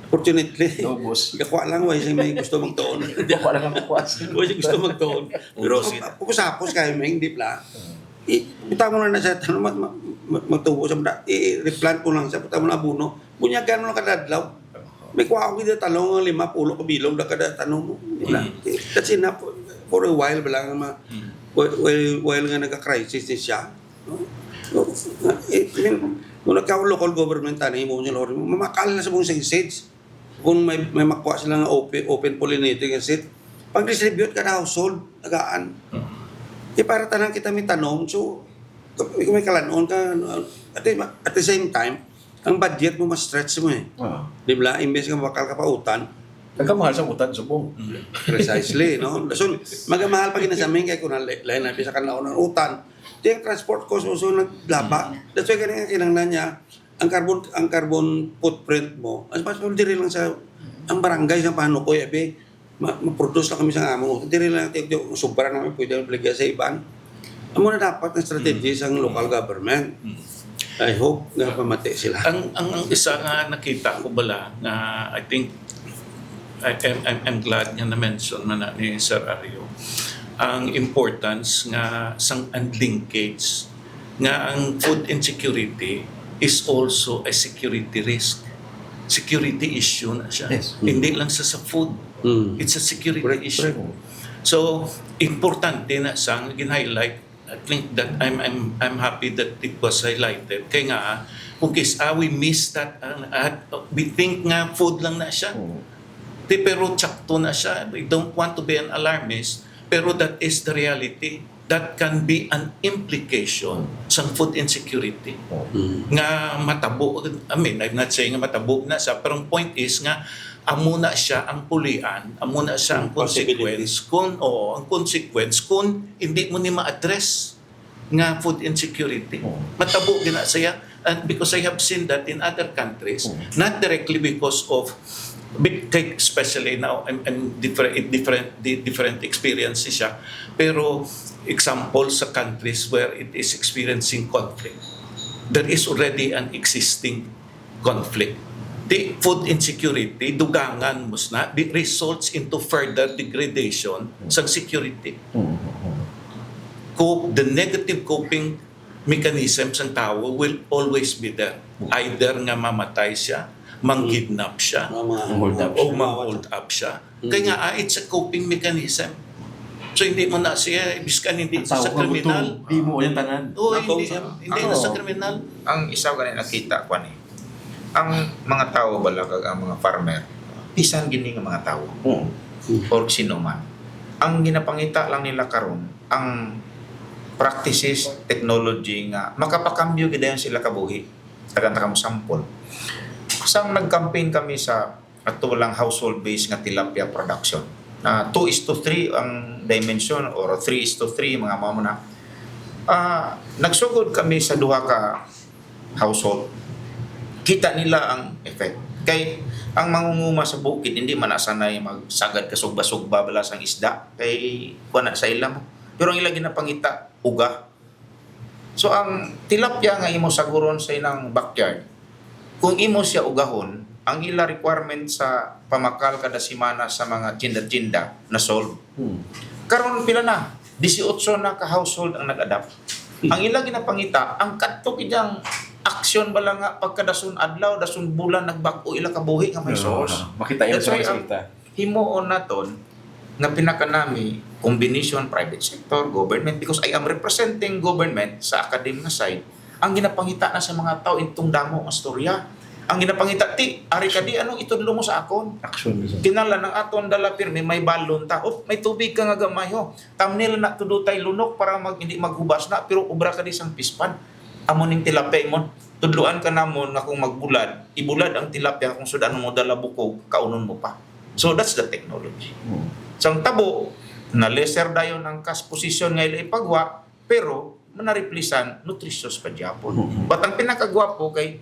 Fortunately, Lobos. Kakuha lang, way siya may gusto magtuon. Kakuha lang ang kuha. Way siya gusto magtuon. Pero Ubos yun. Ako sapos kayo, may hindi pla. Hmm. I, bitaw mo na na siya, ano, mag, mag, mag, magtubo sa mga, i-replant mo lang siya, bitaw mo na abono. Bunyagan mo lang kada adlaw. May kuha ko kita talong, lima, pulo ka bilog na kada tanong mo. Di ba? Mm. That's enough for, for a while ba lang, ma, Mm. while, while, while nga nagka-crisis ni siya. No? So, I mean, kung nagka-local government, tani mo, yung lord, mamakal na sa mong seeds. Kung may, may makuha sila nga open, open pollinating seed, pag-distribute ka na household, nagaan. Mm. Di para tanan kita may tanom, so, kung may kalanon ka, at the, at the same time, ang budget mo ma-stretch mo eh. Oo. Di ba? Imbes nga mabakal ka pa utan. Nagkamahal sa utan, subong. Mm. Precisely, no? So, magamahal pa gina sa amin kay kung nalay, lain na bisa ka naon ang utan. Di ang transport cost mo, so naglaba. Mm. That's why ganun ang kinanglan niya, ang carbon, ang carbon footprint mo, as much as diri lang sa, ang barangay sa Panukoy, abi, ma-, ma-produce lang kami sa amon. Diri lang, ti-, ti-, sobra namin pwede baligya sa iban. Amo na dapat ang strategy Mm. sa local government. Mm. I hope nga pamati sila. Ang, ang, ang isa nga nakita ko bala nga, I think, I, I'm, I'm, I'm glad nga na-mention man na ni Sir Ario, ang importance nga sang, and linkage nga ang food insecurity is also a security risk. Security issue na siya. Yes. Hindi lang sa, sa food. Mm. It's a security Correct, issue. Correct. So, importante na sa nga gin-highlight. I think that I'm, I'm, I'm happy that it was highlighted. Kaya nga, kung kis-, ah, we miss that, ah, ah, we think nga food lang na siya. Mm. Di, pero tsakto na siya. We don't want to be an alarmist, pero that is the reality. that can be an implication sa food insecurity. Mm. Nga matabo, I mean, I'm not saying nga matabo na sa, pero ang point is nga amo na siya ang pulian, amo na siya ang Possibility. consequence kung, oo, ang consequence kung hindi mo ni ma-address nga food insecurity. Oo. Matabo gina siya, and because I have seen that in other countries, Oo. not directly because of big, kay especially now, I'm, I'm different, different, di- different experiences siya. Pero example sa countries where it is experiencing conflict, there is already an existing conflict. Di food insecurity, dugangan mo na, di results into further degradation sa security. Cope, the negative coping mechanism sang tawo will always be there. Either nga mamatay siya, mang-kidnap siya, Mga Hold up. o mang-hold up siya. Kaya nga, ah, it's a coping mechanism. So, hindi mo na siya, biskan hindi sa kriminal. Di mo yan tanan. Oo, Ako, hindi, sa- hindi na sa ako, kriminal. Ang isa ko na nakita ko ni, ang mga tawo bala kag ang mga farmer, bisan gini nga mga tawo Oo. or sino man, ang ginapangita lang nila karon ang practices, technology nga makapakambyo gid dayon sila kabuhi. Tagan ta kamo sample. Sang nag-campaign kami sa ato lang household-based nga tilapia production, na two is to three ang dimension or three is to three, mga mao na. Ah, nagsugod kami sa duha ka household. Kita nila ang effect. Kay ang mangunguma sa bukid, hindi man nasanay magsagad ka sugba-sugba bala sang isda. Kay kuha na sa ila mo. Pero ang ila ginapangita, uga. So ang tilapia nga imo saguron sa ilang backyard, kung imo siya ugahon, ang ila requirement sa pamakal kada semana sa mga tsinda-tsinda na solve. Hmm. Karon pila na? Disiotso na ka household ang nag-adapt. Ang ila ginapangita, ang kadto gid ang aksyon bala nga pagkadason adlaw, dason bulan nagbag-o ila kabuhi nga may source. Ah, makita yung That's why ang resulta. Himuon naton nga pinakanami combination private sector, government, because I am representing government sa academe nga side, ang ginapangita na sa mga tao intong damo nga storya. Ang ginapangita, ti, ari ka di, anong itudlo mo sa akon? Action. Kinahanglan ang aton dala pirmi, may balon ta. Op, may tubig ka nga gamay ho. Tamnil na tudutay lunok para mag, hindi maghubas na, pero ubra ka di sang pispan. Amo ning tilapia imon. Tudluan ka namon nga kung magbulad, ibulad ang tilapia kung sud-an mo dala bukog, kaunon mo pa. So that's the technology. Hmm. Sang tabo, na lesser dayon ang cash position nga ila ipagwa, pero manariplisan, nutritious pa gyapon. Hmm. But ang pinakagwapo kay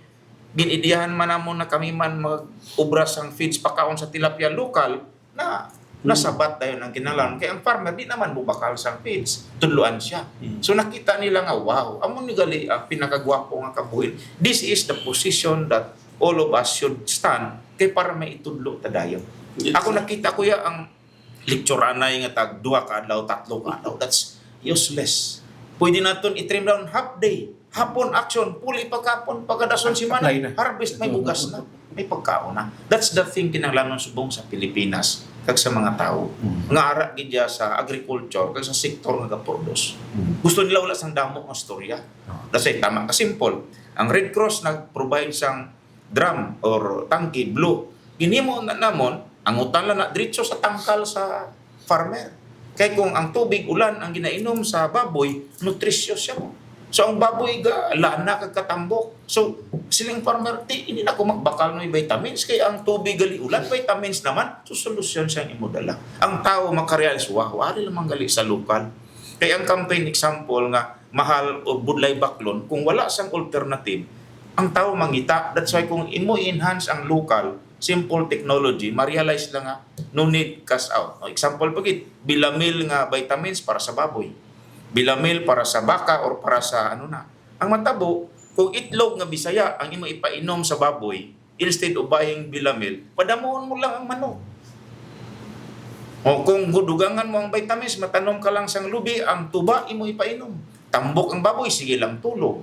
ginidiyahan man namon na kami man mag-ubra sang feeds pakaon sa tilapia lokal na nasabat dayon ang kinahanglan. Kay ang farmer di naman mubakal sang feeds, tudloan siya. Hmm. So nakita nila nga, wow, amo ni gali ang pinakagwapo nga kabuhi. This is the position that all of us should stand kay para may itudlo ta dayon. Yes. Ako nakita ko ya ang lecture anay nga tag duha ka adlaw, tatlo ka adlaw. That's useless. Pwede naton i-trim down half day. Hapon action, puli pagkapon, pagkadason semana, Apply na. Harvest, may bugas na, may pagkaon na. That's the thing kinahanglanon subong sa Pilipinas kag sa mga tawo. Mm. Nga ara gid ya sa agriculture kag sa sektor nga gaproduce. Mm. Gusto nila wala sang damo nga storya. Ah. That's why tama ka simple. Ang Red Cross nag-provide sang drum or tangke, blue. Ginhimo na namon, ang utang lang na diretso sa tangkal sa farmer. Kay kung ang tubig ulan ang ginainom sa baboy, nutritious siya mo. So ang baboy ga lana kag katambok. So siling farmer, ti, hindi na ko magbakal ng vitamins kay ang tubig gali ulan, vitamins naman. So solusyon siya ang imo dala. Ang tao makarealize, wow, ari lamang gali sa lokal. Kay ang campaign example nga mahal o budlay baklon, kung wala sang alternative, ang tao mangita. That's why kung imo i-enhance ang lokal, simple technology, ma-realize lang nga no need cash out. No, example pa gid, Bilamil nga vitamins para sa baboy. Bilamil para sa baka or para sa ano na. Ang matabo, kung itlog nga Bisaya ang imo ipainom sa baboy, instead of buying Bilamil, padamuhon mo lang ang manok. O kung gudugangan mo ang vitamins, matanom ka lang sang lubi, ang tuba imo ipainom. Tambok ang baboy, sige lang tulog.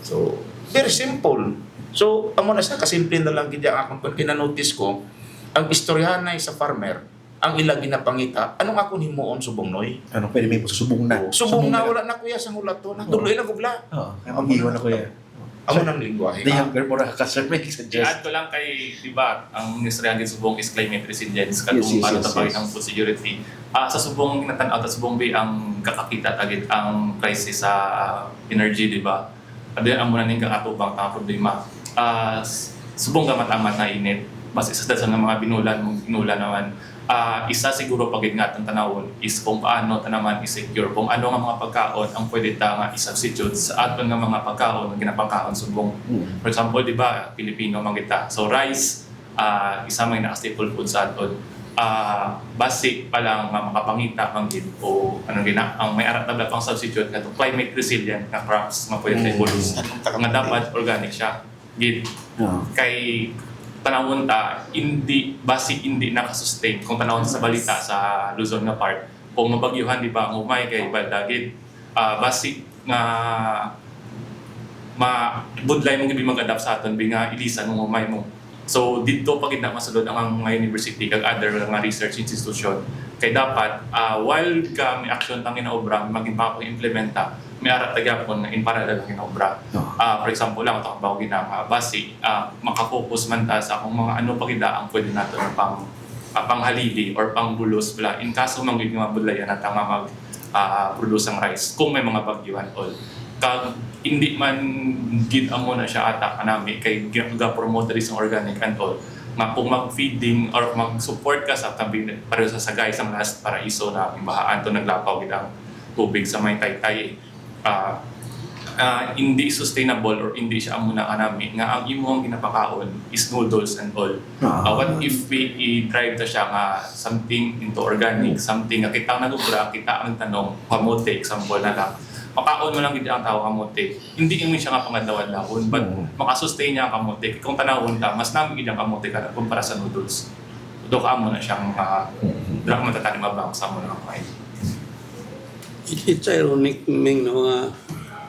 So, very simple. So, amo na sa kasimple na lang gid ang akon, kung kinanotice ko, ang istoryahanay sa farmer, ang ila ginapangita, anong akon himuon subong, Noy? Ano pwede may subong na? Subong na, lang. Wala na kuya sang hulaton. Oo. Tudloy lang gubla. Oo, ang iwan na kuya. Amo nang lingwahe. The younger, mura ka, sir, may suggest. I-add ko lang kay, di ba, ang Ministry ang subong is climate resilience, Yes, katong yes, paano yes, ta pagin yes. ang food security. Ah, sa subong, natanaw ta subong, bi, ang kakakita tagit ang crisis sa energy, di ba? At then, amo na ning kakatubang tang problema. Ah, s- subong gamat-amat na init. Mas isa sa nga mga binulan, mong binulan naman. Ah, isa siguro pa gid nga atong tanawon is kung paano ta naman i-secure kung ano nga mga pagkaon ang pwede ta nga i-substitute sa aton nga mga pagkaon nga ginapangkaon subong. Mm. For example, di ba, Pilipino man kita. So rice, ah, isa may naka-staple food sa aton. Ah, basi pa lang nga makapangita man gid o ano gina, ang may arat na pang substitute nga climate resilient nga crops nga pwede Mm. i-produce. Nga dapat organic siya. Gid Oo. kay tanawon ta, hindi, basi hindi nakasustain kung tanawon sa balita sa Luzon nga part. Kung mabagyuhan, di ba, ang umay kay balda gid, ah, basi nga mabudlay mo gid mag-adapt sa aton bi nga ilisan mo umay mo. So didto pa gid na masulod ang, ang mga university kag other nga research institution. Kay dapat, ah, while ka may action tang ginaobra, maging pa implementa, may ara ta gyapon nga in parallel ang ginaobra. Oo. Ah, for example lang, talk about gina nga basi, ah, makafocus man ta sa kung mga ano pa gid ang pwede nato nga pang ah, panghalili or pangbulos bala in kaso man gid nga mabudlayan nata nga mag ah, produce ang rice kung may mga bagyo and all. Kag hindi man gid amo na siya ata kanami kay ga-, ga-promote diri sa organic and all nga kung mag-feeding or mag-support ka sa tabi pareho sa sagay sa mga paraiso na imbahaan to naglapaw gid ang tubig sa may taytay. Ah, ah, hindi sustainable or hindi siya amo na kanami nga ang imong ginapakaon is noodles and all. Ah, what if we i-drive ta siya nga something into organic, something nga kita ang nag-ubra, kita ang nagtanom, kamote, example na lang. Makaon mo lang gid ang tao kamote. Hindi yun siya nga pangadlaw-adlawon, but Mm. makasustain niya ang kamote. Kung tanawon ta, mas nami gid ang kamote ka kumpara sa noodles. Do ka mo na siyang uh, dra matatanim abang sa mo na kain. It- It's ironic, Ming, no, nga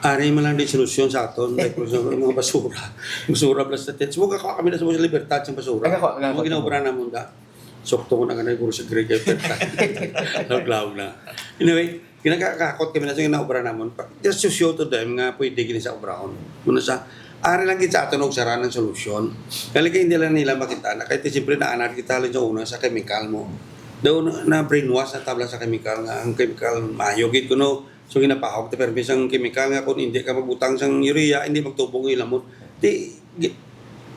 ari man lang di solusyon sa aton, like, for example, mga basura. Basura, plastic. Sumo ka kami na sa mga libertad sa basura. Ay, ako, nga, Mga ako. Ginaobra namon da. Sukto ko na ka na, siguro sa Greek, eh, pero lawag-lawag na. Anyway, ginakakakot kami na sa ginaobra namon. Pa- Just to show to them nga pwede gini sa obrahon. Muna sa, ari lang kita aton og saran ng solusyon. Kaya kaya hindi lang nila makita na kahit siyempre naanad kita halin sa una sa chemical mo. Daw na, na brainwash na tabla sa chemical nga ang chemical maayo gid kuno. So ginapahog ta permi sang chemical nga kung hindi ka magbutang sang urea, hindi magtubong ang lamot. Di, di,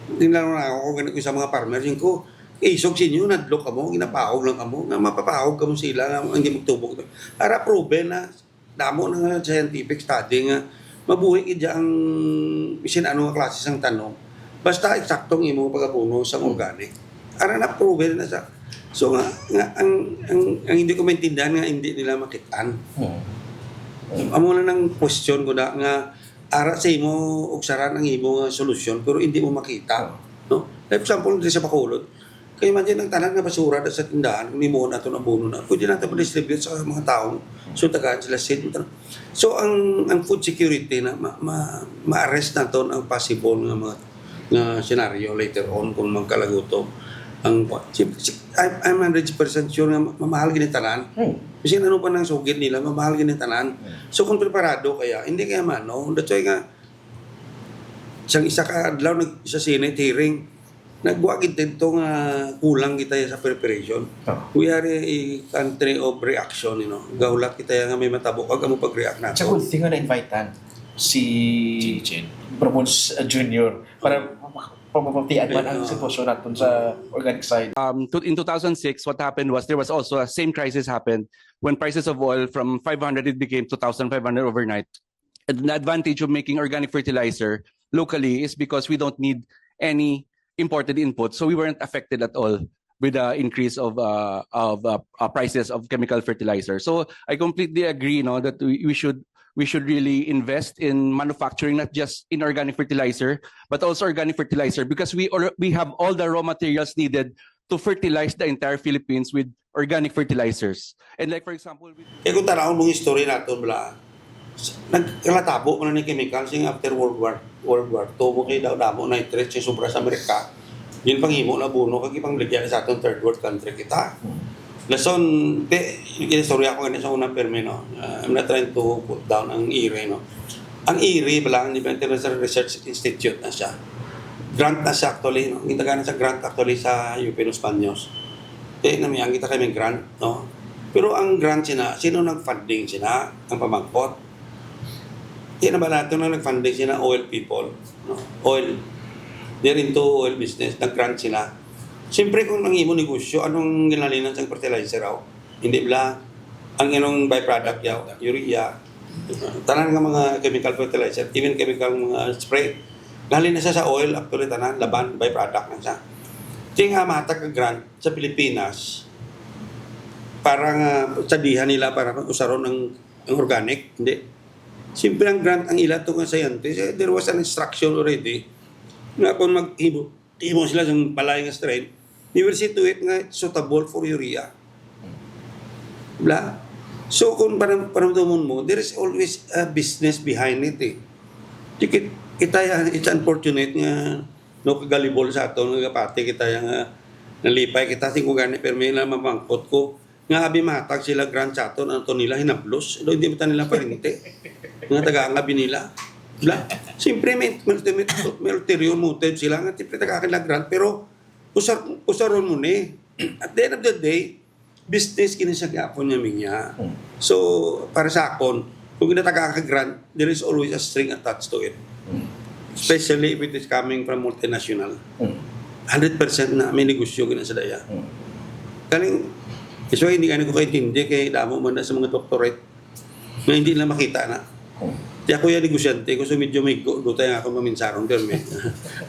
di lang na ako ganit ko sa mga farmer, yung ko, isog sa inyo, nadlok kamo, ginapahog lang kamo, nga mapapahog kamo sila nga hindi magtubong. Ara proven na, damo na nga scientific study nga mabuhi gid ang bisan ano nga klase sang tanom. Basta eksaktong imo pag-abono sang organic. Ara na proven na sa, so nga, nga ang, ang, ang hindi ko maintindihan nga hindi nila makitaan. Hmm. Amo na nang question ko na nga ara sa imo ugsaran ang imo nga solusyon pero hindi mo makita, no? Like, for example, diri sa Bacolod, kay imagine ang tanan nga basura na sa tindahan, kung imo na ito abono na, pwede natin ma-distribute sa mga taong sutagaan sila seed. So ang ang food security na ma, ma, ma-arrest naton ang possible nga mga nga scenario later on kung magkalagutom ang si, si, I'm, I'm one hundred percent sure nga mamahal gini tanan. Hmm. Bisan ano pa nang sugid nila, mamahal gini tanan. So kung preparado kaya, hindi kaya mano, that's why nga sang isa ka adlaw nag sa Senate hearing, nagwa gid dito nga kulang kita sa preparation. Oh. We are a country of reaction, you know. Gahulat kita nga may matabo kag amo pag-react It's a nato. Good thing nga na-invite-an si Chin Chin. Promones uh, Junior para pamapatian man ang Yeah. Sitwasyon natin sa organic side. Um, to, in two thousand six, what happened was there was also a same crisis happened when prices of oil from five hundred it became two thousand five hundred overnight. And the advantage of making organic fertilizer locally is because we don't need any imported inputs, so we weren't affected at all with the increase of uh, of uh, uh, prices of chemical fertilizer. So I completely agree, no, that we, we should we should really invest in manufacturing, not just in organic fertilizer, but also organic fertilizer, because we or we have all the raw materials needed to fertilize the entire Philippines with organic fertilizers. And like, for example, with Kaya kung tanawon mong history nato, bala, nagkalatabo man ni chemical sing after World War World War Two mo kay daw damo nitrate sing sobra sa Amerika. Yun panghimo na abono kag ipangligya sa aton third world country kita. Lason, te, yung istorya ko ganito sa unang permi, no? Uh, I'm not trying to put down ang ire, no? Ang IRI pala, ang International Research Institute na siya. Grant na siya actually, no? Gitagaan na siya grant actually sa U P Los Baños. Kaya na may, ang kita kay may grant, no? Pero ang grant sina, sino nag-funding sina? Ang pamangkot. Kaya na ba natin na nag-funding sina? Oil people, no? Oil. They're into oil business. Nag-grant sila. Siyempre, kung ang imo negosyo, anong ginhalinan sa fertilizer, aw? Hindi bala, ang inong byproduct yaw, urea, tanan nga mga chemical fertilizer, even chemical mga spray, nalin na siya sa oil, actually, tanan, laban, byproduct na siya. Kaya nga, matag ka grant sa Pilipinas, para nga, sa diha nila, para usaron ang, ang organic, hindi. Siyempre, ang grant, ang ila to nga scientist, eh, there was an instruction already, nga kung mag-, imo sila sang balay nga strain, they will see to it nga it's suitable for urea. Bla? So, kung param-, paramdamon mo, there is always a business behind it, eh. Di kit-, kita yan, it's unfortunate nga, no, kagalibol sa aton nga kapati kita yan nga nalipay kita, sing ko gani, pero may na mamangkot ko. Nga abi matag sila grant sa aton, ang aton nila hinablos, daw hindi man ta nila parente. Nga taga nga abi nila. Bla, siyempre may, may, may, may ulterior motive sila nga siyempre taga nila grant, pero usar, usaron mo ni. At the end of the day, business kini sa gyapon niya minya. Hmm. So, para sa akon, kung ginatagaan ka grant, there is always a string attached to it. Hmm. Especially if it is coming from multinational. Hmm. Hundred percent na may negosyo gina sa daya. Hmm. Kaling, so hindi gani ko kaintindi kay damo man na sa mga doctorate nga hindi na makita na. Hmm. Di ako yung negosyante ko, so medyo may go, go tayo nga ako maminsaron, pero may,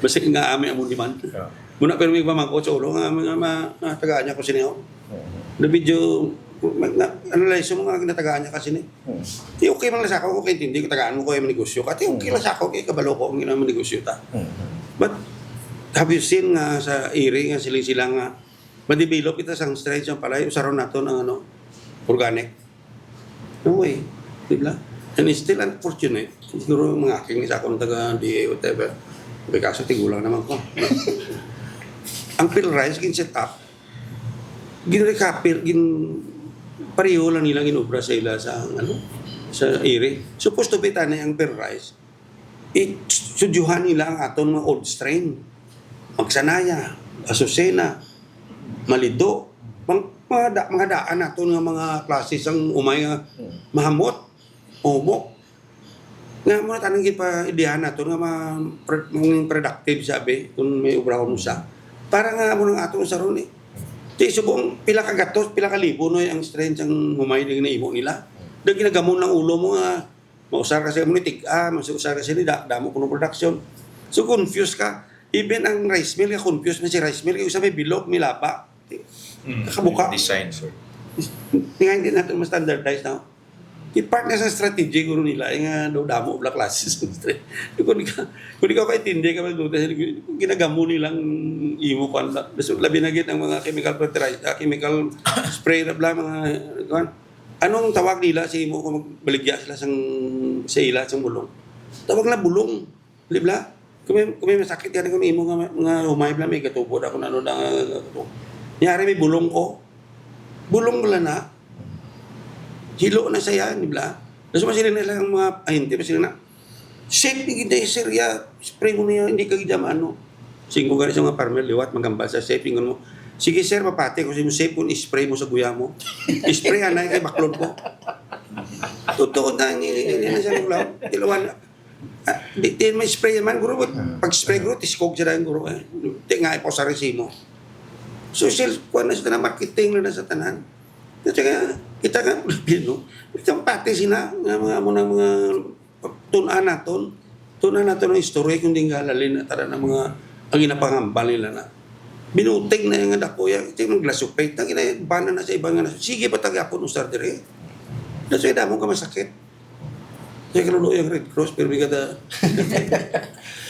basta nga amo amo demand. Yeah. Muna pero may pamangkot sa ulo nga, nga ma-, nga tagaan niya ko sini, oh. Hmm. Na medyo, ma-, na-, analyze mo nga ginatagaan niya kasi ni. Hmm. Di okay man lang sa ako, okay, hindi ko tagaan mo ko yung negosyo. Kasi okay lang sa ako, kay kabalo ko ang ginang negosyo ta. Hmm. But, have you seen nga sa iri nga sila, sila nga ma-develop kita sang strain sa palay, usaron naton ang ano, organic? No way. Di ba? And it's still unfortunate. Siguro mga aking isa akong taga D A, whatever. May kaso, tigulang naman ko. Ang Phil Rice, gin-set up, gin-recopy, gin-, pareho lang nila ginobra sa ila sa, ano, sa iri. Supposed to be tani ang Phil Rice. It-, sudyuhan nila ang aton mga old strain. Magsanaya, asusena, malido, mga, mga, da-, mga daan naton nga mga klase sang umay nga Hmm. mahamot, umok. Nga mo na tanang gipaidihan naton nga ma-, pr-, maging productive, sabi, kung may obrahon mo sa. Para nga mo nang aton sa ron eh. Di subong pila ka gatos, pila ka libo no ang strain sang humay na ginaimo nila. Daw ginagamon ang ulo mo nga mausar kasi mo ni tig-, ah, mas usar kasi ni da-, damo kuno production. So confused ka. Even ang rice mill, ka confused na si rice mill, kay usa may bilog, may laba. Mm, Kabuka. Design, sir. Nga hindi natin ma-standardize na. Di part na sa strategy guro nila, eh, nga daw damo bala classes. Kung di ka, kung di ka kaintindi ka, magduda sila, ginagamo nilang imo kwan ba. So, labi na gid ang mga chemical fertilizer, ah, chemical spray na bala, mga kwan. Anong tawag nila sa imo kung magbaligya sila sang, sa ila sang bulong? Tawag na bulong, di ba? Kung may, kung may masakit yan, kung imo nga, nga humay bala, may gatubo na kung ano na, uh, yari may bulong ko. Bulong bala na. Hilo na siya, di ba? Tapos masila na lang mga ahente, masila na. Safe ni gid, sir, ya. Spray mo niya, hindi ka gid maano. Singko gani sa mga farmer, liwat, magambal sa safe, ingon mo, "Sige, sir, mapati ko sa imo safe kung spray mo sa guya mo." Spray, anay, kay baklod ko. Totoo na, hindi, hindi, hindi na siya naglaw. Tilawan, ah, di, di may spray man, guro. Pag spray, guro, tiskog siya dahil, guro, eh. Di nga, ipo sa resimo. Social, kuha na sa tanan, marketing na, na sa tanan. Kasi nga, kita nga, you know, kita pati sila, nga mga, mga, mga Tun-an naton. Tun-an naton ang istorya kung di nga halin na tanan ang mga, ang ginapangambal nila na. Binuting na yung dako, ya, ito yung naglasupit. Ang ginaibanan na sa iba nga na, sige pa tagyapon usar dire. That's why damo ka masakit. Kaya kalulo yung Red Cross, pero may kada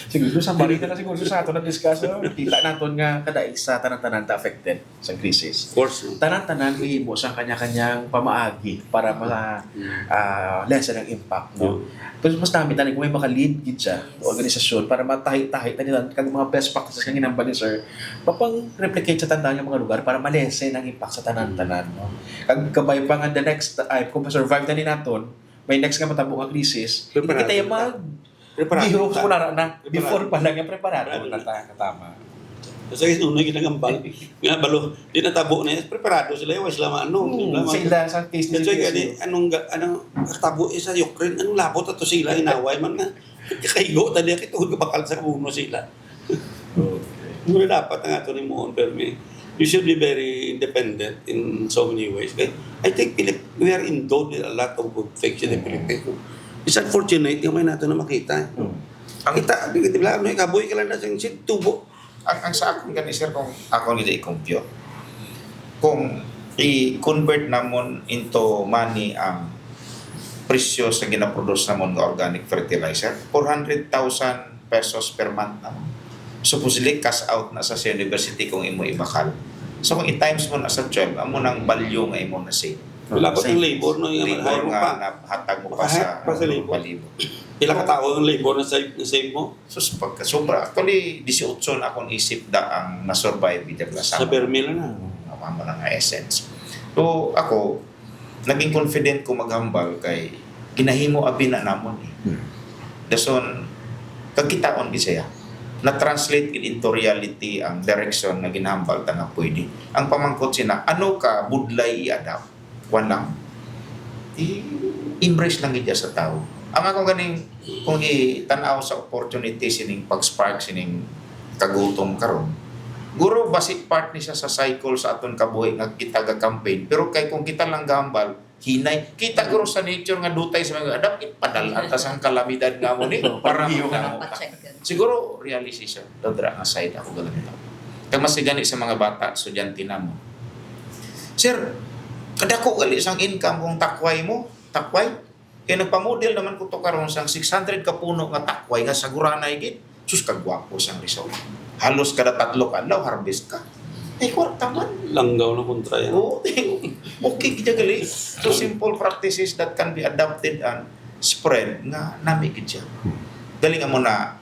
Siguro, sa balik na siguro sa ato na discuss, no? Kita naton nga kada isa, tanan-tanan ta affected sa krisis. Of course, no? Tanan-tanan may himo sa kanya-kanyang pamaagi para ma-, Mm. ah, lessen ang impact, no? Mm. Pero mas nami tanan kung may maka-lead gid siya, organisasyon, para matahi-tahi tanan kag mga best practices nga ginambal ni sir, mapang-replicate sa tanan nga mga lugar para ma-lessen ang impact sa tanan-tanan, no? Kag kabay pa nga the next time, kung ma-survive na ni naton, may next nga matabo nga crisis, hindi Preparado kita na. mag Preparado gihok ta. ko na na. Preparado. Before pa lang nga preparado Preparado na na. ta, katama. Sa unay kita nga hambal, nga balo, di natabo na, preparado sila, wa sila maano. Hmm, Wala man. Sa ila, sa case ni That's why Sir gani, Casio. anong, ga- anong natabo eh, sa Ukraine, anong labot ato sila, inaway man nga. Kaigo ta diya, kay tungod bakal sa kabuno sila. Okay. Mura dapat ang ato ni Muon, pero may, you should be very independent in so many ways. Kay, I think Philip, we are endowed with a lot of good things in the Philippines. It's unfortunate, yung may nato na makita. Hmm. Ang kita, di, di ba, may kaboy ka lang na sing tubo. Ang, ang sa akon gani, sir, kung akon gani i-compute, kung i-convert namon into money ang presyo sa ginaproduce namon nga organic fertilizer, four hundred thousand pesos per month na. Supposedly, cash out na sa, sa university kung imo ibakal. So, kung i-times mo na sa twelve, amo nang value nga imo na save. Wala pa Save. ng labor, no? Yung Labor ano nga pa. Nahatag mo pa Makahat sa, pa sa labor. palibot. Pila ka tao ang labor na save, na save mo? Sus, pagkasobra. Actually, disiotso na akong isip da ang na-survive dyan na Sa Bermil na. Mama na nga essence. So, ako, naging confident ko maghambal kay ginahimo abi na namon eh. Hmm. Dason, kagkitaon gid siya. Na-translate gid into reality ang direction nga ginahambal ta nga pwede. Ang pamangkot sina, ano ka budlay i-adapt? Kuwan lang. I-embrace lang gid sa tao. Ang ako ganing, kung i-tan-aw sa opportunity sining pag-spark sining kagutom karon, guro, basi part ni siya sa cycle sa aton kabuhi nga kita ga-campaign. Pero kay kung kita lang gambal, hinay. Kita guro sa nature nga dutay sa mga adap, ipadal-an ta sang kalamidad nga mo ni para Pag-iyo. magdamo ta. Pa-check. Siguro realization, daw dira nga side ako galantaw. Kag mas gani sa mga bata, estudyante namo. Sir, kadako gali sang income kung takway mo, takway. Kay nagpamodel naman ko to karon sang six hundred ka puno nga takway nga saguranay gid. Sus, kagwapo sang result. Halos kada tatlo ka adlaw harvest ka. Ay, kwarta man. Langgaw na kontra yan. Oo, okay gid gali. So simple practices that can be adapted and spread nga nami gid siya. Galing mo na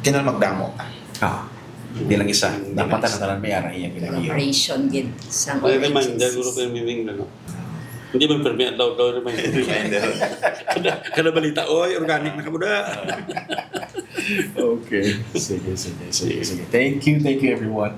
kinal magdamo ta. Ah, di lang isa. Dapat na tanan may ara iya ginagawa. Operation gid sa May reminder, agencies. Guro, pero may ming, ano? Hindi man permi adlaw-adlaw reminder. Reminder. Kada, kada balita, oy, organic na kamo da. Okay. Sige, sige, sige, sige. Thank you, thank you everyone.